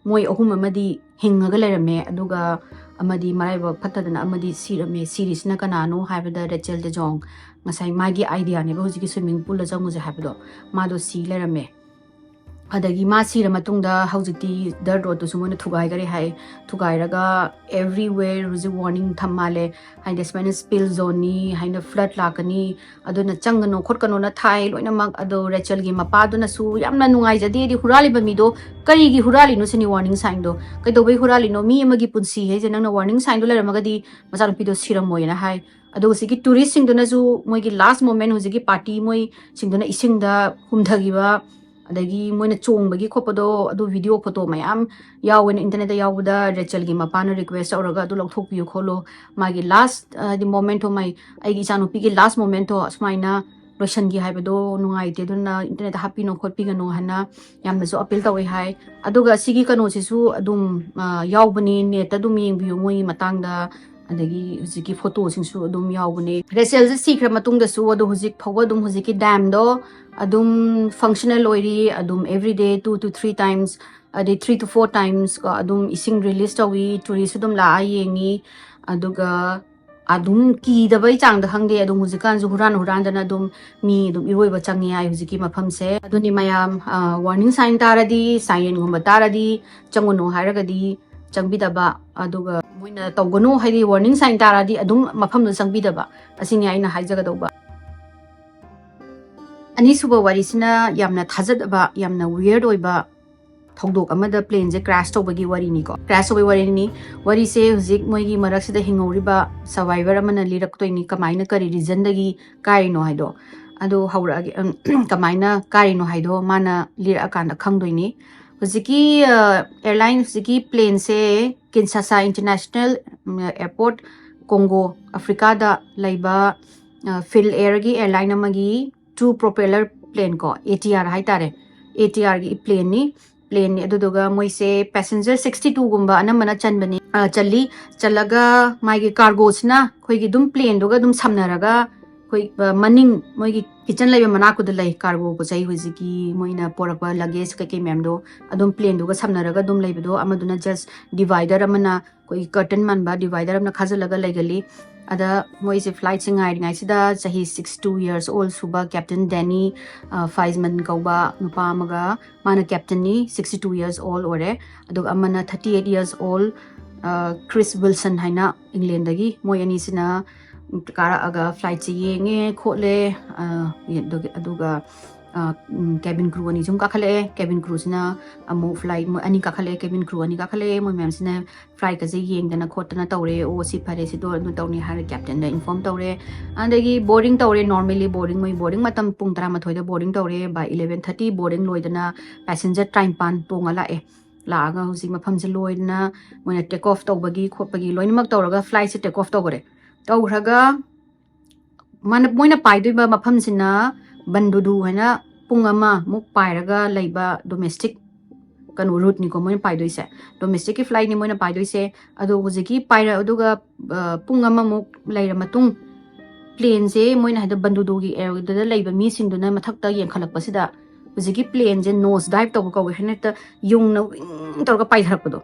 ꯃꯣꯏ ꯑꯍꯨꯝ ꯑꯃꯗꯤ ꯍꯤꯡꯉꯒ ꯂꯩꯔꯝꯃꯦ, ꯑꯗꯨꯒ ꯑꯃꯗꯤ ꯃꯔꯥꯏꯕꯛ ꯐꯠꯇꯗꯅ ꯑꯃꯗꯤ ꯁꯤꯔꯝꯃꯦ꯫ ꯁꯤꯔꯤꯁꯤꯅ ꯀꯅꯥꯅꯣ ꯍꯥꯏꯕꯗ ꯔꯦꯆꯦꯜ ꯗꯦꯖꯣꯡ, ꯉꯁꯥꯏ ꯃꯥꯒꯤ ideaꯅꯦꯕ ꯍꯧꯖꯤꯛꯀꯤ swimming poolꯗ ꯆꯪꯉꯨꯁꯦ ꯍꯥꯏꯕꯗꯣ, ꯃꯥꯗꯣ ꯁꯤ ꯂꯩꯔꯝꯃꯦ꯫ ꯑꯗꯒꯤ ꯃꯥ ꯁꯤꯔ ꯃꯇꯨꯡꯗ ꯍꯧꯖꯤꯛꯇꯤ dirt roadꯇꯨꯁꯨ ꯃꯣꯏꯅ ꯊꯨꯒꯥꯏꯈꯔꯦ ꯍꯥꯏ꯫ ꯊꯨꯒꯥꯏꯔꯒ everywhere ꯍꯧꯖꯤꯛ warning ꯊꯝ ꯃꯥꯜꯂꯦ, ꯍꯥꯏꯗꯤ ꯁꯨꯃꯥꯏꯅ spill zoneꯅꯤ ꯍꯥꯏꯅ, flood ꯂꯥꯛꯀꯅꯤ, ꯑꯗꯨꯅ ꯆꯪꯒꯅꯣ ꯈꯣꯠꯀꯅꯣꯅ ꯊꯥꯏ ꯂꯣꯏꯅꯃꯛ꯫ ꯑꯗꯣ ꯔꯦꯆꯦꯜꯒꯤ ꯃꯄꯥꯗꯨꯅꯁꯨ ꯌꯥꯝꯅ ꯅꯨꯡꯉꯥꯏꯖꯗꯦ, ꯍꯥꯏꯗꯤ ꯍꯨꯔꯥꯜꯂꯤꯕ ꯃꯤꯗꯣ ꯀꯔꯤꯒꯤ ꯍꯨꯔꯥꯜꯂꯤꯅꯣ ꯁꯤꯅꯤ warning signꯗꯣ꯫ ꯀꯩꯗꯧꯕꯩ ꯍꯨꯔꯥꯜꯂꯤꯅꯣ? ꯃꯤ ꯑꯃꯒꯤ ꯄꯨꯟꯁꯤ ꯍꯥꯏꯁꯦ ꯅꯪꯅ warning signꯗꯣ ꯂꯩꯔꯝꯃꯒꯗꯤ ꯃꯆꯥꯅꯨꯄꯤꯗꯣ ꯁꯤꯔꯝꯃꯣꯏꯅ ꯍꯥꯏ꯫ ꯑꯗꯣ ꯍꯧꯖꯤꯛꯀꯤ touristꯁꯤꯡꯗꯨꯅꯁꯨ ꯃꯣꯏꯒꯤ last moment, ꯍꯧꯖꯤꯛꯀꯤ party ꯃꯣꯏꯁꯤꯡꯗꯨꯅ ꯏꯁꯤꯡꯗ ꯍꯨꯝꯊꯈꯤꯕ, ꯑꯗꯒꯤ ꯃꯣꯏꯅ ꯆꯣꯡꯕꯒꯤ ꯈꯣꯠꯄꯗꯣ, ꯑꯗꯨ video photo ꯃꯌꯥꯝ ꯌꯥꯎꯋꯦꯅ internetꯇ ꯌꯥꯎꯕꯗ, ꯔꯦꯆꯦꯜꯒꯤ ꯃꯄꯥꯅ request ꯇꯧꯔꯒ ꯑꯗꯨ ꯂꯧꯊꯣꯛꯄꯤꯌꯨ ꯈꯣꯠꯂꯣ, ꯃꯥꯒꯤ last, ꯍꯥꯏꯗꯤ momentꯇꯣ, ꯃꯥꯏ, ꯑꯩꯒꯤ ꯏꯆꯥꯅꯨꯄꯤꯒꯤ last momentꯇꯣ ꯑꯁꯨꯃꯥꯏꯅ ꯂꯣꯏꯁꯤꯟꯈꯤ ꯍꯥꯏꯕꯗꯣ ꯅꯨꯡꯉꯥꯏꯇꯦ, ꯑꯗꯨꯅ internetꯇ ꯍꯥꯞꯄꯤꯅꯣ ꯈꯣꯠꯄꯤꯒꯅꯣ ꯍꯥꯏꯅ ꯌꯥꯝꯅꯁꯨ appeal ꯇꯧꯋꯦ ꯍꯥꯏ꯫ ꯑꯗꯨꯒ ꯁꯤꯒꯤ ꯀꯩꯅꯣꯁꯤꯁꯨ ꯑꯗꯨꯝ, ꯑ, ꯌꯥꯎꯕꯅꯦ, netꯇ ꯑꯗꯨꯝ ꯌꯦꯡꯕꯤꯌꯨ ꯃꯣꯏꯒꯤ ꯃꯇꯥꯡꯗ, ꯑꯗꯒꯤ ꯍꯧꯖꯤꯛꯀꯤ photoꯁꯤꯡꯁꯨ ꯑꯗꯨꯝ ꯌꯥꯎꯕꯅꯦ꯫ ꯔꯦꯆꯦꯜꯁꯦ ꯁꯤꯈ꯭ꯔ ꯃꯇꯨꯡꯗꯁꯨ ꯑꯗꯣ ꯍꯧꯖꯤꯛ ꯐꯥꯎꯕ ꯑꯗꯨꯝ ꯍꯧꯖꯤꯛꯀꯤ damꯗꯣ ꯑꯗꯨꯝ functional ꯑꯣꯏꯔꯤ, ꯑꯗꯨꯝ everyday two to three times, ꯑꯗꯩ three to four times ꯀꯣ, ꯑꯗꯨꯝ ꯏꯁꯤꯡ release ꯇꯧꯏ, tourist ꯑꯗꯨꯝ ꯂꯥꯛꯑ ꯌꯦꯡꯉꯤ꯫ ꯑꯗꯨꯒ ꯑꯗꯨꯝ ꯀꯤꯗꯕꯩ ꯆꯥꯡꯗ ꯈꯪꯗꯦ, ꯑꯗꯨꯝ ꯍꯧꯖꯤꯛꯀꯥꯟꯁꯨ ꯍꯨꯔꯥꯟ ꯍꯨꯔꯥꯟꯗꯅ ꯑꯗꯨꯝ ꯃꯤ ꯑꯗꯨꯝ ꯏꯔꯣꯏꯕ ꯆꯪꯉꯦ ꯍꯥꯏ ꯍꯧꯖꯤꯛꯀꯤ ꯃꯐꯝꯁꯦ꯫ ꯑꯗꯨꯅꯤ ꯃꯌꯥꯝ, ꯑ, warning sign ꯇꯥꯔꯗꯤ, sirenꯒꯨꯝꯕ ꯇꯥꯔꯗꯤ ꯆꯪꯉꯨꯅꯨ ꯍꯥꯏꯔꯒꯗꯤ ꯆꯪꯕꯤꯗꯕ, ꯑꯗꯨꯒ ꯃꯣꯏꯅ ꯇꯧꯒꯅꯨ ꯍꯥꯏꯗꯤ warning sign ꯇꯥꯔꯗꯤ ꯑꯗꯨꯝ ꯃꯐꯝꯗꯨ ꯆꯪꯕꯤꯗꯕ, ꯑꯁꯤꯅꯤ ꯑꯩꯅ ꯍꯥꯏꯖꯒꯗꯧꯕ꯫ ꯑꯅꯤꯁꯨꯕ ꯋꯥꯔꯤꯁꯤꯅ ꯌꯥꯝꯅ ꯊꯥꯖꯗꯕ, ꯌꯥꯝꯅ weird ꯑꯣꯏꯕ ꯊꯧꯗꯣꯛ ꯑꯃꯗ planeꯁꯦ crash ꯇꯧꯕꯒꯤ ꯋꯥꯔꯤꯅꯤꯀꯣ꯫ Crash ꯇꯧꯕꯒꯤ ꯋꯥꯔꯤꯅꯤ꯫ ꯋꯥꯔꯤꯁꯦ ꯍꯧꯖꯤꯛ ꯃꯣꯏꯒꯤ ꯃꯔꯛꯁꯤꯗ ꯍꯤꯡꯍꯧꯔꯤꯕ survivor ꯑꯃꯅ ꯂꯤꯔꯛꯇꯣꯏꯅꯤ, ꯀꯃꯥꯏꯅ, ꯀꯔꯤ reasonꯗꯒꯤ ꯀꯥꯏꯔꯤꯅꯣ ꯍꯥꯏꯗꯣ꯫ ꯑꯗꯣ ꯍꯧꯔꯛꯑꯒꯦ, ꯎꯝ, ꯀꯃꯥꯏꯅ ꯀꯥꯏꯔꯤꯅꯣ ꯍꯥꯏꯗꯣ ꯃꯥꯅ ꯂꯤꯔꯛꯑꯀꯥꯟꯗ ꯈꯪꯗꯣꯏꯅꯤ꯫ ꯍꯧꯖꯤꯛꯀꯤ ꯑꯦꯌꯥꯔꯂꯥꯏꯟ, ꯍꯧꯖꯤꯛꯀꯤ ꯄ꯭ꯂꯦꯟꯁꯦ ꯀꯤꯟꯁꯥꯁꯥ ꯏꯟꯇꯔꯅꯦꯁꯅꯦꯜ ꯑꯦꯌꯔꯄꯣꯔꯠ, ꯀꯣꯡꯒꯣ, ꯑꯐ꯭ꯔꯤꯀꯥꯗ ꯂꯩꯕ ꯐꯤꯜ ꯑꯦꯌꯔꯒꯤ ꯑꯦꯌꯥꯔꯂꯥꯏꯟ ꯑꯃꯒꯤ ꯇꯨ ꯄ꯭ꯔꯣꯄꯦꯂꯔ ꯄ꯭ꯂꯦꯟ ꯀꯣ, ꯑꯦ ꯇꯤ ꯑꯥꯔ ꯍꯥꯏꯇꯥꯔꯦ, ꯑꯦ ꯇꯤ ꯑꯥꯔꯒꯤ ꯄ꯭ꯂꯦꯟꯅꯤ꯫ ꯄ꯭ꯂꯦꯟꯅꯤ꯫ ꯑꯗꯨꯗꯨꯒ ꯃꯣꯏꯁꯦ ꯄꯦꯁꯦꯟꯖꯔ ꯁꯤꯛꯁꯇꯤ ꯇꯨꯒꯨꯝꯕ ꯑꯅꯝꯕꯅ ꯆꯟꯕꯅꯤ, ꯑ, ꯆꯜꯂꯤ꯫ ꯆꯜꯂꯒ ꯃꯥꯒꯤ ꯀꯥꯔꯒꯣꯁꯤꯅ ꯑꯩꯈꯣꯏꯒꯤ ꯑꯗꯨꯝ ꯄ꯭ꯂꯦꯟꯗꯨꯒ ꯑꯗꯨꯝ ꯁꯝꯅꯔꯒ ꯑꯩꯈꯣꯏ, ꯑ, ꯃꯅꯤꯡ ꯃꯣꯏꯒꯤ ꯀꯤꯆꯟ ꯂꯩꯕ ꯃꯅꯥꯛꯇꯨꯗ ꯂꯩ꯫ ꯀꯥꯔꯒꯣ ꯄꯣꯠ ꯆꯩ ꯍꯧꯖꯤꯛꯀꯤ ꯃꯣꯏꯅ ꯄꯣꯔꯛꯄ ꯂꯒꯦꯖ ꯀꯩꯀꯩ ꯃꯌꯥꯝꯗꯣ ꯑꯗꯨꯝ ꯄ꯭ꯂꯦꯟꯗꯨꯒ ꯁꯝꯅꯔꯒ ꯑꯗꯨꯝ ꯂꯩꯕꯗꯣ, ꯑꯃꯗꯨꯅ ꯖꯁ ꯗꯤꯚꯥꯏꯗꯔ ꯑꯃꯅ, ꯑꯩꯈꯣꯏꯒꯤ ꯀꯔꯇꯟ ꯃꯥꯟꯕ ꯗꯤꯚꯥꯏꯗꯔ ꯑꯃꯅ ꯈꯥꯖꯤꯜꯂꯒ ꯂꯩꯒꯜꯂꯤ꯫ ꯑꯗ ꯃꯣꯏꯁꯦ ꯐ꯭ꯂꯥꯏꯠꯁꯦ ꯉꯥꯏꯔꯤꯉꯩꯁꯤꯗ ꯆꯍꯤ sixty two years old ꯁꯨꯕ ꯀꯦꯞꯇꯦꯟ ꯗꯦꯅꯤ, ꯑ, ꯐꯥꯏꯖꯃꯟ ꯀꯧꯕ ꯅꯨꯄꯥ ꯑꯃꯒ, ꯃꯥꯅ ꯀꯦꯞꯇꯦꯟꯅꯤ, sixty two years old ꯑꯣꯏꯔꯦ꯫ ꯑꯗꯨꯒ ꯑꯃꯅ thirty eight years old, ꯑ, ꯀ꯭ꯔꯤꯁ ꯋꯤꯜꯁꯟ ꯍꯥꯏꯅ ꯏꯪꯂꯦꯟꯗꯒꯤ꯫ ꯃꯣꯏ ꯑꯅꯤꯁꯤꯅ ꯀꯥꯔꯛꯑꯒ ꯐ꯭ꯂꯥꯏꯠꯁꯦ ꯌꯦꯡꯉꯦ ꯈꯣꯠꯂꯦ, ꯑ, ꯑꯗꯨꯒ, ꯑꯗꯨꯒ, ꯑ, ꯎꯝ, ꯀꯦꯕꯤꯟ ꯀ꯭ꯔꯨ ꯑꯅꯤ ꯁꯨꯝ ꯀꯥꯈꯠꯂꯛꯑꯦ꯫ ꯀꯦꯕꯤꯟ ꯀ꯭ꯔꯨꯁꯤꯅ ꯑꯃꯨꯛ ꯐ꯭ꯂꯥꯏꯠ ꯃꯣꯏ ꯑꯅꯤ ꯀꯥꯈꯠꯂꯛꯑꯦ, ꯀꯦꯕꯤꯟ ꯀ꯭ꯔꯨ ꯑꯅꯤ ꯀꯥꯈꯠꯂꯛꯑꯦ꯫ ꯃꯣꯏ ꯃꯌꯥꯝꯁꯤꯅ ꯐ꯭ꯂꯥꯏꯠꯀꯁꯦ ꯌꯦꯡꯗꯅ ꯈꯣꯠꯇꯅ ꯇꯧꯔꯦ꯫ "ꯑꯣ, ꯁꯤ ꯐꯔꯦ, ꯁꯤ ꯗꯣ ꯑꯗꯨ ꯇꯧꯅꯤ" ꯍꯥꯏꯔ ꯀꯦꯞꯇꯦꯟꯗ ꯏꯟꯐꯣꯔꯝ ꯇꯧꯔꯦ꯫ ꯑꯗꯒꯤ ꯕꯣꯔꯗꯤꯡ ꯇꯧꯔꯦ꯫ ꯅꯣꯔꯃꯦꯂꯤ ꯕꯣꯔꯗꯤꯡ, ꯃꯣꯏ ꯕꯣꯔꯗꯤꯡ ꯃꯇꯝ ꯄꯨꯡ ꯇꯔꯥꯃꯥꯊꯣꯏꯗ ꯕꯣꯔꯗꯤꯡ ꯇꯧꯔꯦ꯫ ꯕꯥꯏ ꯏꯂꯦꯚꯦꯟ ꯊꯥꯔꯇꯤ ꯕꯣꯔꯗꯤꯡ ꯂꯣꯏꯗꯅ ꯄꯦꯁꯦꯟꯖꯔ ꯇꯔꯥꯅꯤꯄꯥꯟ ꯇꯣꯡꯉ ꯂꯥꯛꯑꯦ꯫ ꯂꯥꯛꯑꯒ ꯍꯧꯖꯤꯛ ꯃꯐꯝꯁꯦ ꯂꯣꯏꯗꯅ ꯃꯣꯏꯅ ꯇꯦꯛ ꯑꯣꯐ ꯇꯧꯕꯒꯤ ꯈꯣꯠꯄꯒꯤ ꯂꯣꯏꯅꯃꯛ ꯇꯧꯔꯒ ꯐ꯭ꯂꯥꯏꯠꯁꯦ ꯇꯦꯛ ꯑꯣꯐ ꯇꯧꯈꯔꯦ꯫ ꯇꯧꯈ꯭ꯔꯒ ꯃꯥꯅ, ꯃꯣꯏꯅ ꯄꯥꯏꯗꯣꯏꯕ ꯃꯐꯝꯁꯤꯅ ꯕꯟꯗꯨꯗꯨ ꯍꯥꯏꯅ ꯄꯨꯡ ꯑꯃꯃꯨꯛ ꯄꯥꯏꯔꯒ ꯂꯩꯕ ꯗꯣꯃꯦꯁꯇꯤꯛ ꯀꯩꯅꯣ ꯔꯨꯠꯅꯤꯀꯣ ꯃꯣꯏꯅ ꯄꯥꯏꯗꯣꯏꯁꯦ꯫ ꯗꯣꯃꯦꯁꯇꯤꯛꯀꯤ ꯐ꯭ꯂꯥꯏꯠꯅꯤ ꯃꯣꯏꯅ ꯄꯥꯏꯗꯣꯏꯁꯦ꯫ ꯑꯗꯣ ꯍꯧꯖꯤꯛꯀꯤ ꯄꯥꯏꯔ-, ꯑꯗꯨꯒ, ꯑ, ꯄꯨꯡ ꯑꯃꯃꯨꯛ ꯂꯩꯔ ꯃꯇꯨꯡ ꯄ꯭ꯂꯦꯟꯁꯦ ꯃꯣꯏꯅ ꯍꯥꯏꯗꯣ ꯕꯟꯗꯨꯗꯨꯒꯤ ꯑꯦꯔꯤꯌꯥꯗ ꯂꯩꯕ ꯃꯤꯁꯤꯡꯗꯨꯅ ꯃꯊꯛꯇ ꯌꯦꯡꯈꯠꯂꯛꯄꯁꯤꯗ ꯍꯧꯖꯤꯛꯀꯤ ꯄ꯭ꯂꯦꯟꯁꯦ ꯅꯣꯁ ꯗꯥꯏꯞ ꯇꯧꯕ ꯀꯧꯋꯦ, ꯍꯦꯛꯇ ꯌꯨꯡꯅ ꯋꯤꯡ ꯇꯧꯔꯒ ꯄꯥꯏꯊꯔꯛꯄꯗꯣ꯫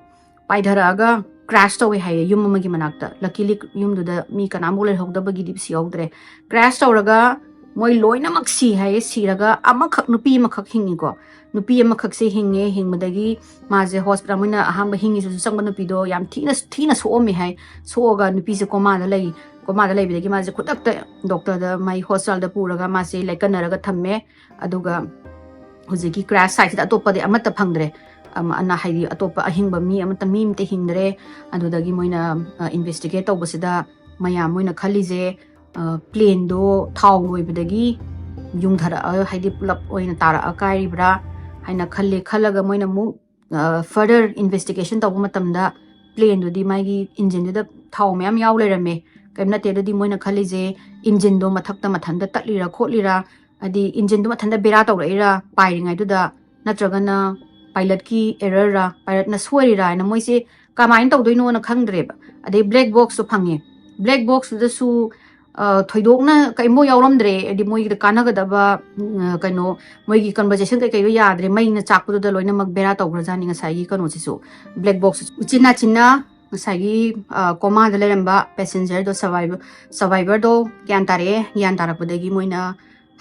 ꯄꯥꯏꯊꯔꯛꯑꯒ ꯀ꯭ꯔꯥꯁ ꯇꯧꯋꯦ ꯍꯥꯏꯌꯦ ꯌꯨꯝ ꯑꯃꯒꯤ ꯃꯅꯥꯛꯇ꯫ ꯂꯀꯤꯂꯤ ꯌꯨꯝꯗꯨꯗ ꯃꯤ ꯀꯅꯥꯝꯐꯥꯎ ꯂꯩꯍꯧꯗꯕꯒꯤꯗꯤ ꯁꯤꯍꯧꯗ꯭ꯔꯦ꯫ ꯀ꯭ꯔꯥꯁ ꯇꯧꯔꯒ ꯃꯣꯏ ꯂꯣꯏꯅꯃꯛ ꯁꯤ ꯍꯥꯏꯌꯦ꯫ ꯁꯤꯔꯒ ꯑꯃꯈꯛ, ꯅꯨꯄꯤ ꯑꯃꯈꯛ ꯍꯤꯡꯉꯤꯀꯣ꯫ ꯅꯨꯄꯤ ꯑꯃꯈꯛꯁꯦ ꯍꯤꯡꯉꯦ꯫ ꯍꯤꯡꯕꯗꯒꯤ ꯃꯥꯁꯦ ꯍꯣꯁꯄꯤꯇꯥꯜ, ꯃꯣꯏꯅ ꯑꯍꯥꯟꯕ ꯍꯤꯡꯉꯤꯁꯨ ꯆꯪꯕ ꯅꯨꯄꯤꯗꯣ ꯌꯥꯝ ꯊꯤꯅ, ꯊꯤꯅ ꯁꯣꯛꯑꯝꯃꯦ ꯍꯥꯏ꯫ ꯁꯣꯛꯑꯒ ꯅꯨꯄꯤꯁꯦ ꯀꯣꯃꯥꯗ ꯂꯩ꯫ ꯀꯣꯃꯥꯗ ꯂꯩꯕꯗꯒꯤ ꯃꯥꯁꯦ ꯈꯨꯗꯛꯇ ꯗꯣꯛꯇꯔꯗ, ꯃꯥꯏ ꯍꯣꯁꯄꯤꯇꯥꯜꯗ ꯄꯨꯔꯒ ꯃꯥꯁꯦ ꯂꯩꯀꯟꯅꯔꯒ ꯊꯝꯃꯦ꯫ ꯑꯗꯨꯒ ꯍꯧꯖꯤꯛꯀꯤ ꯀ꯭ꯔꯥꯁ ꯁꯥꯏꯠꯁꯤꯗ ꯑꯇꯣꯞꯄꯗꯤ ꯑꯃꯠꯇ ꯐꯪꯗ꯭ꯔꯦ꯫ ꯑꯃ, ꯑꯅ ꯍꯥꯏꯗꯤ ꯑꯇꯣꯞꯄ ꯑꯍꯤꯡꯕ ꯃꯤ ꯑꯃꯠꯇ, ꯃꯤ ꯑꯃꯠꯇ ꯍꯤꯡꯗ꯭ꯔꯦ꯫ ꯑꯗꯨꯗꯒꯤ ꯃꯣꯏꯅ, ꯑ, ꯏꯟꯚꯦꯁꯇꯤꯒꯦꯠ ꯇꯧꯕꯁꯤꯗ ꯃꯌꯥꯝ ꯃꯣꯏꯅ ꯈꯜꯂꯤꯁꯦ, ꯑ, ꯄ꯭ꯂꯦꯟꯗꯣ ꯊꯥꯎ ꯂꯣꯏꯕꯗꯒꯤ ꯌꯨꯡꯊꯔꯛꯑ, ꯍꯥꯏꯗꯤ ꯄꯨꯂꯞ ꯑꯣꯏꯅ ꯇꯥꯔꯛꯑ ꯀꯥꯏꯔꯤꯕ꯭ꯔꯥ? ꯍꯥꯏꯅ ꯈꯜꯂꯦ꯫ ꯈꯜꯂꯒ ꯃꯣꯏꯅ ꯑꯃꯨꯛ further investigation ꯇꯧꯕ ꯃꯇꯝꯗ planeꯗꯨꯗꯤ ꯃꯥꯒꯤ engineꯗꯨꯗ ꯊꯥꯎ ꯃꯌꯥꯝ ꯌꯥꯎ ꯂꯩꯔꯝꯃꯦ꯫ ꯀꯔꯤꯝ ꯅꯠꯇꯦ꯫ ꯑꯗꯨꯗꯤ ꯃꯣꯏꯅ ꯈꯜꯂꯤꯁꯦ engineꯗꯣ ꯃꯊꯛꯇ ꯃꯊꯟꯇ ꯇꯠꯂꯤꯔꯥ ꯈꯣꯠꯂꯤꯔꯥ, ꯍꯥꯏꯗꯤ engineꯗꯣ ꯃꯊꯟꯇ ꯕꯦꯔꯥ ꯇꯧꯔꯛꯏꯔꯥ ꯄꯥꯏꯔꯤꯉꯩꯗꯨꯗ, ꯅꯠꯇ꯭ꯔꯒꯅ pilotꯀꯤ errorꯔꯥ, pilotꯅ ꯁꯣꯏꯔꯤꯔꯥ ꯍꯥꯏꯅ ꯃꯣꯏꯁꯦ ꯀꯃꯥꯏꯅ ꯇꯧꯗꯣꯏꯅꯣꯅ ꯈꯪꯗ꯭ꯔꯦꯕ꯫ ꯑꯗꯩ black boxꯁꯨ ꯐꯪꯉꯦ꯫ Black boxꯇꯨꯗꯁꯨ ꯊꯣꯏꯗꯣꯛꯅ ꯀꯩꯝꯕꯨ ꯌꯥꯎꯔꯝꯗ꯭ꯔꯦ꯫ ꯍꯥꯏꯗꯤ ꯃꯣꯏꯒꯤꯗ ꯀꯥꯟꯅꯒꯗꯕ ꯀꯩꯅꯣ, ꯃꯣꯏꯒꯤ conversation ꯀꯩꯀꯩꯗꯣ ꯌꯥꯗ꯭ꯔꯦ꯫ ꯃꯩꯅ ꯆꯥꯛꯄꯗꯨꯗ ꯂꯣꯏꯅꯃꯛ ꯕꯦꯔꯥ ꯇꯧꯈ꯭ꯔꯖꯥꯠꯅꯤ ꯉꯁꯥꯏꯒꯤ ꯀꯩꯅꯣꯁꯤꯁꯨ, black box꯫ ꯎꯆꯤꯟ ꯅꯥꯆꯤꯟꯅ ꯉꯁꯥꯏꯒꯤ comaꯗ ꯂꯩꯔꯝꯕ passengerꯗꯣ, survivor, survivorꯗꯣ ꯒ꯭ꯌꯥꯟ ꯇꯥꯔꯛꯑꯦ꯫ ꯒ꯭ꯌꯥꯟ ꯇꯥꯔꯛꯄꯗꯒꯤ ꯃꯣꯏꯅ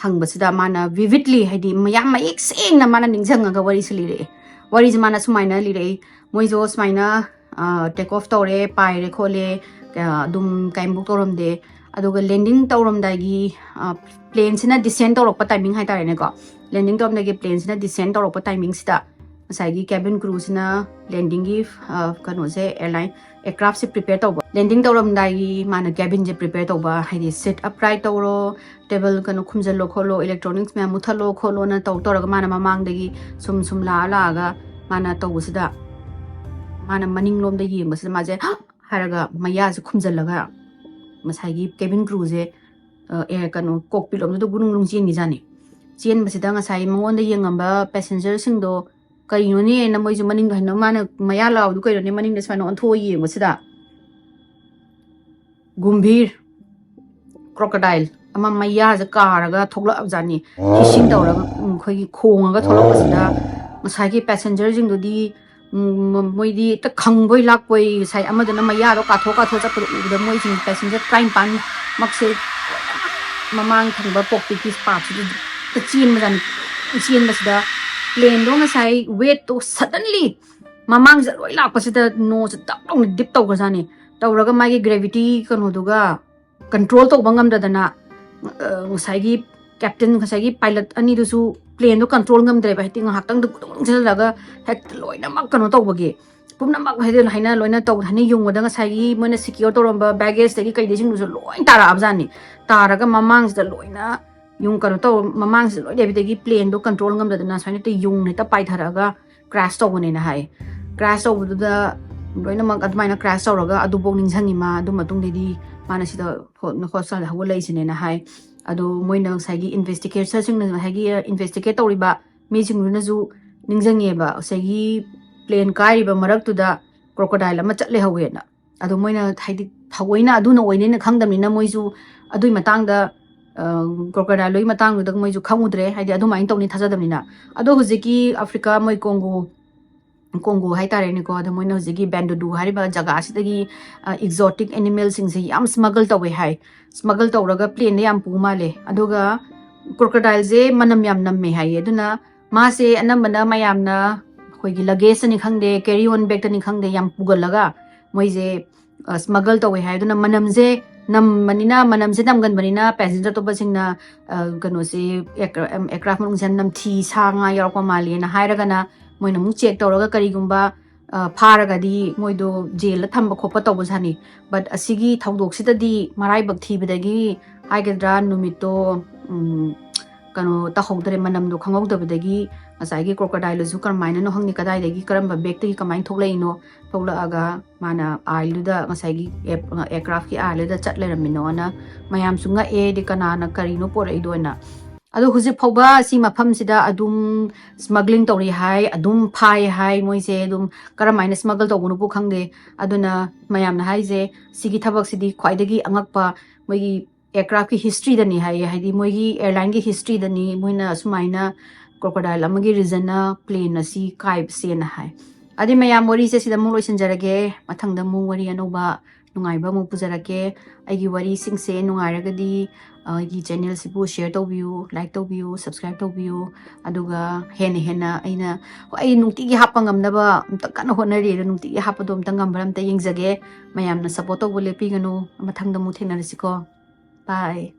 ꯍꯪꯕꯁꯤꯗ ꯃꯥꯅ vividly, ꯍꯥꯏꯗꯤ ꯌꯥꯝ ꯃꯌꯦꯛ ꯁꯦꯡꯅ ꯃꯥꯅ ꯅꯤꯡꯁꯤꯡꯉꯒ ꯋꯥꯔꯤꯁꯦ ꯂꯤꯔꯛꯑꯦ꯫ ꯋꯥꯔꯤꯁꯦ ꯃꯥꯅ ꯁꯨꯃꯥꯏꯅ ꯂꯤꯔꯛꯏ, ꯃꯣꯏꯁꯨ ꯁꯨꯃꯥꯏꯅ take off ꯇꯧꯔꯦ, ꯄꯥꯏꯔꯦ ꯈꯣꯠꯂꯦ, ꯑꯗꯨꯝ ꯀꯩꯝꯕꯨꯛ ꯇꯧꯔꯝꯗꯦ꯫ ꯑꯗꯨꯒ landing ꯇꯧꯔꯝꯗꯥꯏꯒꯤ planeꯁꯤꯅ descend ꯇꯧꯔꯛꯄ timing ꯍꯥꯏꯇꯥꯔꯦꯅꯦꯀꯣ, landing ꯇꯧꯔꯝꯗꯥꯏꯒꯤ planeꯁꯤꯅ descend ꯇꯧꯔꯛꯄ timingꯁꯤꯗ ꯉꯁꯥꯏꯒꯤ cabin crewꯁꯤꯅ landingꯒꯤ ꯀꯩꯅꯣꯁꯦ, airline aircraftꯁꯦ prepare ꯇꯧꯕ, landing ꯇꯧꯔꯝꯗꯥꯏꯒꯤ ꯃꯥꯅ cabinꯁꯦ prepare ꯇꯧꯕ, ꯍꯥꯏꯗꯤ seat upright ꯇꯧꯔꯣ, table ꯀꯩꯅꯣ ꯈꯨꯝꯖꯤꯜꯂꯣ ꯈꯣꯠꯂꯣ, electronics ꯃꯌꯥꯝ ꯃꯨꯠꯊꯠꯂꯣ ꯈꯣꯠꯂꯣꯅ ꯇꯧ ꯇꯧꯔꯒ ꯃꯥꯅ ꯃꯃꯥꯡꯗꯒꯤ ꯁꯨꯝ ꯁꯨꯝ ꯂꯥꯛꯑ ꯂꯥꯛꯑꯒ ꯃꯥꯅ ꯇꯧꯕꯁꯤꯗ, ꯃꯥꯅ ꯃꯅꯤꯡꯂꯣꯝꯗ ꯌꯦꯡꯕꯁꯤꯗ ꯃꯥꯁꯦ ꯍꯥꯏꯔꯒ ꯃꯌꯥꯁꯦ ꯈꯨꯝꯖꯤꯜꯂꯒ ꯉꯁꯥꯏꯒꯤ cabin crewꯁꯦ, ꯑ, ꯑꯦ, ꯀꯩꯅꯣ, cockpit ꯂꯣꯝꯗꯨꯗ ꯒꯨꯔꯨꯡ ꯒꯨꯔꯨꯡ ꯆꯦꯟꯈꯤꯖꯥꯠꯅꯤ꯫ ꯆꯦꯟꯕꯁꯤꯗ ꯉꯁꯥꯏ ꯃꯉꯣꯟꯗ ꯌꯦꯡꯉꯝꯕ passengerꯁꯤꯡꯗꯣ ꯀꯩꯅꯣꯅꯦꯅ ꯃꯣꯏꯁꯨ ꯃꯅꯤꯡꯗ ꯍꯥꯏꯅ, ꯃꯥꯅ ꯃꯌꯥ ꯂꯥꯎꯕꯗꯨ ꯀꯩꯅꯣꯅꯦ, ꯃꯅꯤꯡꯗ ꯁꯨꯃꯥꯏꯅ ꯑꯣꯟꯊꯣꯛꯑ ꯌꯦꯡꯕꯁꯤꯗ ꯒꯨꯝꯚꯤꯔ, crocodile ꯑꯃ ꯃꯌꯥꯁꯦ ꯀꯥꯔꯒ ꯊꯣꯛꯂꯛꯑꯕꯖꯥꯠꯅꯤ꯫ Hissing ꯇꯧꯔꯒ, ꯎꯝ, ꯑꯩꯈꯣꯏꯒꯤ ꯈꯣꯡꯉꯒ ꯊꯣꯛꯂꯛꯄꯁꯤꯗ ꯉꯁꯥꯏꯒꯤ passengerꯁꯤꯡꯗꯨꯗꯤ, ꯎꯝ, ꯃ-, ꯃꯣꯏꯗꯤ ꯍꯦꯛꯇ ꯈꯪꯕꯣꯏ ꯂꯥꯛꯄꯣꯏ, ꯉꯁꯥꯏ ꯑꯃꯗꯨꯅ ꯃꯌꯥꯗꯣ ꯀꯥꯊꯣꯛ ꯀꯥꯊꯣꯛ ꯆꯠꯄꯗꯣ ꯎꯕꯗ ꯃꯣꯏꯁꯤꯡ passenger ꯇꯔꯥꯅꯤꯄꯥꯟꯃꯛꯁꯦ ꯂꯣꯏꯅꯃꯛ ꯃꯃꯥꯡ ꯊꯪꯕ cockpitꯀꯤ partꯁꯤꯗ ꯍꯦꯛꯇ ꯆꯦꯟꯕꯖꯥꯠꯅꯤ꯫ ꯆꯦꯟꯕꯁꯤꯗ planeꯗꯣ ꯉꯁꯥꯏ weightꯇꯣ suddenly ꯃꯃꯥꯡꯁꯤꯗ ꯂꯣꯏ ꯂꯥꯛꯄꯁꯤꯗ nose ꯗꯛ ꯂꯥꯎꯅ dip ꯇꯧꯈ꯭ꯔꯖꯥꯠꯅꯤ꯫ ꯇꯧꯔꯒ ꯃꯥꯒꯤ gravity ꯀꯩꯅꯣꯗꯨꯒ control ꯇꯧꯕ ꯉꯝꯗꯗꯅ, ꯑ, ꯉꯁꯥꯏꯒꯤ captain, ꯉꯁꯥꯏꯒꯤ pilot ꯑꯅꯤꯗꯨꯁꯨ planeꯗꯣ control ꯉꯝꯗ꯭ꯔꯦꯕ꯫ ꯍꯥꯏꯗꯤ ꯉꯥꯏꯍꯥꯛꯇꯪꯗ ꯒꯨꯗꯨꯡ ꯆꯦꯜꯍꯜꯂꯒ ꯍꯦꯛꯇ ꯂꯣꯏꯅꯃꯛ ꯀꯩꯅꯣ ꯇꯧꯕꯒꯤ, ꯄꯨꯝꯅꯃꯛ ꯍꯥꯏꯗꯤ ꯍꯥꯏꯅ ꯂꯣꯏꯅ ꯇꯧ ꯍꯥꯏꯅ ꯌꯨꯡꯕꯗ ꯉꯁꯥꯏꯒꯤ ꯃꯣꯏꯅ secure ꯇꯧꯔꯝꯕ baggageꯇꯒꯤ ꯀꯩꯗꯩꯁꯤꯡꯗꯨꯁꯨ ꯂꯣꯏ ꯇꯥꯔꯛꯑꯕꯖꯥꯠꯅꯤ꯫ ꯇꯥꯔꯒ ꯃꯃꯥꯡꯁꯤꯗ ꯂꯣꯏꯅ ꯌꯨꯡ ꯀꯩꯅꯣ ꯇꯧ, ꯃꯃꯥꯡꯁꯤꯗ ꯂꯣꯏ ꯂꯩꯕꯗꯒꯤ planeꯗꯣ control ꯉꯝꯗꯗꯅ ꯁꯨꯃꯥꯏꯅ ꯍꯦꯛꯇ ꯌꯨꯡꯅ ꯍꯦꯛꯇ ꯄꯥꯏꯊꯔꯛꯑꯒ crash ꯇꯧꯕꯅꯦꯅ ꯍꯥꯏ꯫ Crash ꯇꯧꯕꯗꯨꯗ ꯂꯣꯏꯅꯃꯛ ꯑꯗꯨꯃꯥꯏꯅ crash ꯇꯧꯔꯒ ꯑꯗꯨꯐꯥꯎ ꯅꯤꯡꯁꯤꯡꯉꯤ ꯃꯥ꯫ ꯑꯗꯨ ꯃꯇꯨꯡꯗꯩꯗꯤ ꯃꯥꯅ ꯁꯤꯗ ꯍꯣ-, hospitalꯗ ꯍꯧꯒꯠꯂꯛꯏꯁꯤꯅꯦꯅ ꯍꯥꯏ꯫ ꯑꯗꯣ ꯃꯣꯏꯅ ꯉꯁꯥꯏꯒꯤ investigatorꯁꯤꯡꯅ, ꯉꯁꯥꯏꯒꯤ investigate ꯇꯧꯔꯤꯕ ꯃꯤꯁꯤꯡꯗꯨꯅꯁꯨ ꯅꯤꯡꯁꯤꯡꯉꯦꯕ, ꯉꯁꯥꯏꯒꯤ plane ꯀꯥꯏꯔꯤꯕ ꯃꯔꯛꯇꯨꯗ crocodile ꯑꯃ ꯆꯠ ꯂꯩꯍꯧꯋꯦꯅ꯫ ꯑꯗꯣ ꯃꯣꯏꯅ ꯍꯥꯏꯗꯤ ꯊꯑꯣꯏꯅ ꯑꯗꯨꯅ ꯑꯣꯏꯅꯦꯅ ꯈꯪꯗꯕꯅꯤꯅ ꯃꯣꯏꯁꯨ ꯑꯗꯨꯏ ꯃꯇꯥꯡꯗ, ꯑ, crocodileꯒꯤ ꯃꯇꯥꯡꯗꯨꯗ ꯃꯣꯏꯁꯨ ꯈꯪꯉꯨꯗ꯭ꯔꯦ, ꯍꯥꯏꯗꯤ ꯑꯗꯨꯃꯥꯏꯅ ꯇꯧꯅꯤ ꯊꯥꯖꯗꯕꯅꯤꯅ꯫ ꯑꯗꯣ ꯍꯧꯖꯤꯛꯀꯤ Africa ꯃꯣꯏ Congo, Congo ꯍꯥꯏꯇꯥꯔꯦꯅꯦꯀꯣ, ꯑꯗꯣ ꯃꯣꯏꯅ ꯍꯧꯖꯤꯛꯀꯤ Bandundu ꯍꯥꯏꯔꯤꯕ ꯖꯒꯥꯁꯤꯗꯒꯤ, ꯑ, exotic animalꯁꯤꯡꯁꯦ ꯌꯥꯝ smuggle ꯇꯧꯋꯦ ꯍꯥꯏ꯫ Smuggle ꯇꯧꯔꯒ planeꯗ ꯌꯥꯝ ꯄꯨ ꯃꯥꯜꯂꯦ꯫ ꯑꯗꯨꯒ crocodileꯁꯦ ꯃꯅꯝ ꯌꯥꯝ ꯅꯝꯃꯦ ꯍꯥꯏꯌꯦ꯫ ꯑꯗꯨꯅ ꯃꯥꯁꯦ ꯑꯅꯝꯕꯅ ꯃꯌꯥꯝꯅ ꯑꯩꯈꯣꯏꯒꯤ luggageꯇꯅꯤ ꯈꯪꯗꯦ, carry on bagꯇꯅꯤ ꯈꯪꯗꯦ, ꯌꯥꯝ ꯄꯨꯒꯜꯂꯒ ꯃꯣꯏꯁꯦ, ꯑ, smuggle ꯇꯧꯋꯦ ꯍꯥꯏ꯫ ꯑꯗꯨꯅ ꯃꯅꯝꯁꯦ ꯅꯝꯕꯅꯤꯅ, ꯃꯅꯝꯁꯦ ꯅꯝꯒꯟꯕꯅꯤꯅ passenger ꯑꯇꯣꯞꯄꯁꯤꯡꯅ, ꯑ, ꯀꯩꯅꯣꯁꯦ, air-, ꯑꯦꯝ, aircraft ꯃꯅꯨꯡꯁꯤꯗ ꯅꯝꯊꯤ, ꯁꯥ ꯉꯥ ꯌꯥꯎꯔꯛꯄ ꯃꯥꯜꯂꯦꯅ ꯍꯥꯏꯔꯒꯅ ꯃꯣꯏꯅ ꯑꯃꯨꯛ check ꯇꯧꯔꯒ ꯀꯔꯤꯒꯨꯝꯕ, ꯑ, ꯐꯥꯔꯒꯗꯤ ꯃꯣꯏꯗꯣ jailꯗ ꯊꯝꯕ ꯈꯣꯠꯄ ꯇꯧꯕ ꯁꯥꯅꯤ꯫ But ꯑꯁꯤꯒꯤ ꯊꯧꯗꯣꯛꯁꯤꯗꯗꯤ ꯃꯔꯥꯏꯕꯛ ꯊꯤꯕꯗꯒꯤ ꯍꯥꯏꯒꯗ꯭ꯔꯥ, ꯅꯨꯃꯤꯠꯇꯣ, ꯎꯝ, ꯀꯩꯅꯣ ꯇꯧꯍꯧꯗ꯭ꯔꯦ, ꯃꯅꯝꯗꯣ ꯈꯪꯍꯧꯗꯕꯗꯒꯤ ꯉꯁꯥꯏꯒꯤ crocodileꯗꯨꯁꯨ ꯀꯔꯝꯍꯥꯏꯅꯅꯣ ꯈꯪꯗꯦ, ꯀꯗꯥꯏꯗꯒꯤ, ꯀꯔꯝꯕ bagꯇꯒꯤ ꯀꯃꯥꯏꯅ ꯊꯣꯛꯂꯛꯏꯅꯣ, ꯊꯣꯛꯂꯛꯑꯒ ꯃꯥꯅ aisleꯗꯨꯗ, ꯉꯁꯥꯏꯒꯤ air-, aircraftꯀꯤ aisleꯗꯨꯗ ꯆꯠ ꯂꯩꯔꯝꯃꯤꯅꯣꯅ ꯃꯌꯥꯝꯁꯨ ꯉꯛꯑꯦ, ꯗꯤ ꯀꯅꯥꯅ ꯀꯔꯤꯅꯣ ꯄꯣꯔꯛꯏꯗꯣꯅ꯫ ꯑꯗꯣ ꯍꯧꯖꯤꯛ ꯐꯥꯎꯕ ꯁꯤ ꯃꯐꯝꯁꯤꯗ ꯑꯗꯨꯝ smuggling ꯇꯧꯔꯤ ꯍꯥꯏ, ꯑꯗꯨꯝ ꯐꯥꯏ ꯍꯥꯏ ꯃꯣꯏꯁꯦ, ꯑꯗꯨꯝ ꯀꯔꯝꯍꯥꯏꯅ smuggle ꯇꯧꯕꯅꯣꯕꯨ ꯈꯪꯗꯦ꯫ ꯑꯗꯨꯅ ꯃꯌꯥꯝꯅ ꯍꯥꯏꯁꯦ ꯁꯤꯒꯤ ꯊꯕꯛꯁꯤꯗꯤ ꯈ꯭ꯋꯥꯏꯗꯒꯤ ꯑꯉꯛꯄ ꯃꯣꯏꯒꯤ aircraftꯀꯤ historyꯗꯅꯤ ꯍꯥꯏꯌꯦ, ꯍꯥꯏꯗꯤ ꯃꯣꯏꯒꯤ airlineꯒꯤ historyꯗꯅꯤ ꯃꯣꯏꯅ ꯑꯁꯨꯃꯥꯏꯅ crocodile ꯑꯃꯒꯤ reasonꯅ plane ꯑꯁꯤ ꯀꯥꯏꯕꯁꯦꯅ ꯍꯥꯏ꯫ ꯑꯗꯨꯗꯤ ꯃꯌꯥꯝ, ꯋꯥꯔꯤꯁꯦ ꯁꯤꯗ ꯑꯃꯨꯛ ꯂꯣꯏꯁꯤꯟꯖꯔꯒꯦ꯫ ꯃꯊꯪꯗ ꯑꯃꯨꯛ ꯋꯥꯔꯤ ꯑꯅꯧꯕ ꯅꯨꯡꯉꯥꯏꯕ ꯑꯃꯨꯛ ꯄꯨꯖꯔꯛꯀꯦ꯫ ꯑꯩꯒꯤ ꯋꯥꯔꯤꯁꯤꯡꯁꯦ ꯅꯨꯡꯉꯥꯏꯔꯒꯗꯤ, ꯑ, ꯑꯩꯒꯤ channelꯁꯤꯕꯨ share ꯇꯧꯕꯤꯌꯨ, like ꯇꯧꯕꯤꯌꯨ, subscribe ꯇꯧꯕꯤꯌꯨ꯫ ꯑꯗꯨꯒ ꯍꯦꯟꯅ ꯍꯦꯟꯅ ꯑꯩꯅ, ꯍꯣꯏ, ꯑꯩ ꯅꯨꯡꯇꯤꯒꯤ ꯍꯥꯞꯄ ꯉꯝꯅꯕ ꯑꯝꯇ ꯀꯟꯅ ꯍꯣꯠꯅꯔꯤ, ꯑꯗꯣ ꯅꯨꯡꯇꯤꯒꯤ ꯍꯥꯞꯄꯗꯣ ꯑꯝꯇ ꯉꯝꯕ꯭ꯔꯥ ꯑꯝꯇ ꯌꯦꯡꯖꯒꯦ꯫ ꯃꯌꯥꯝꯅ support ꯇꯧꯕ ꯂꯦꯞꯄꯤꯒꯅꯨ꯫ ꯃꯊꯪꯗ ꯑꯃꯨꯛ ꯊꯦꯡꯅꯔꯁꯤꯀꯣ꯫ Bye꯫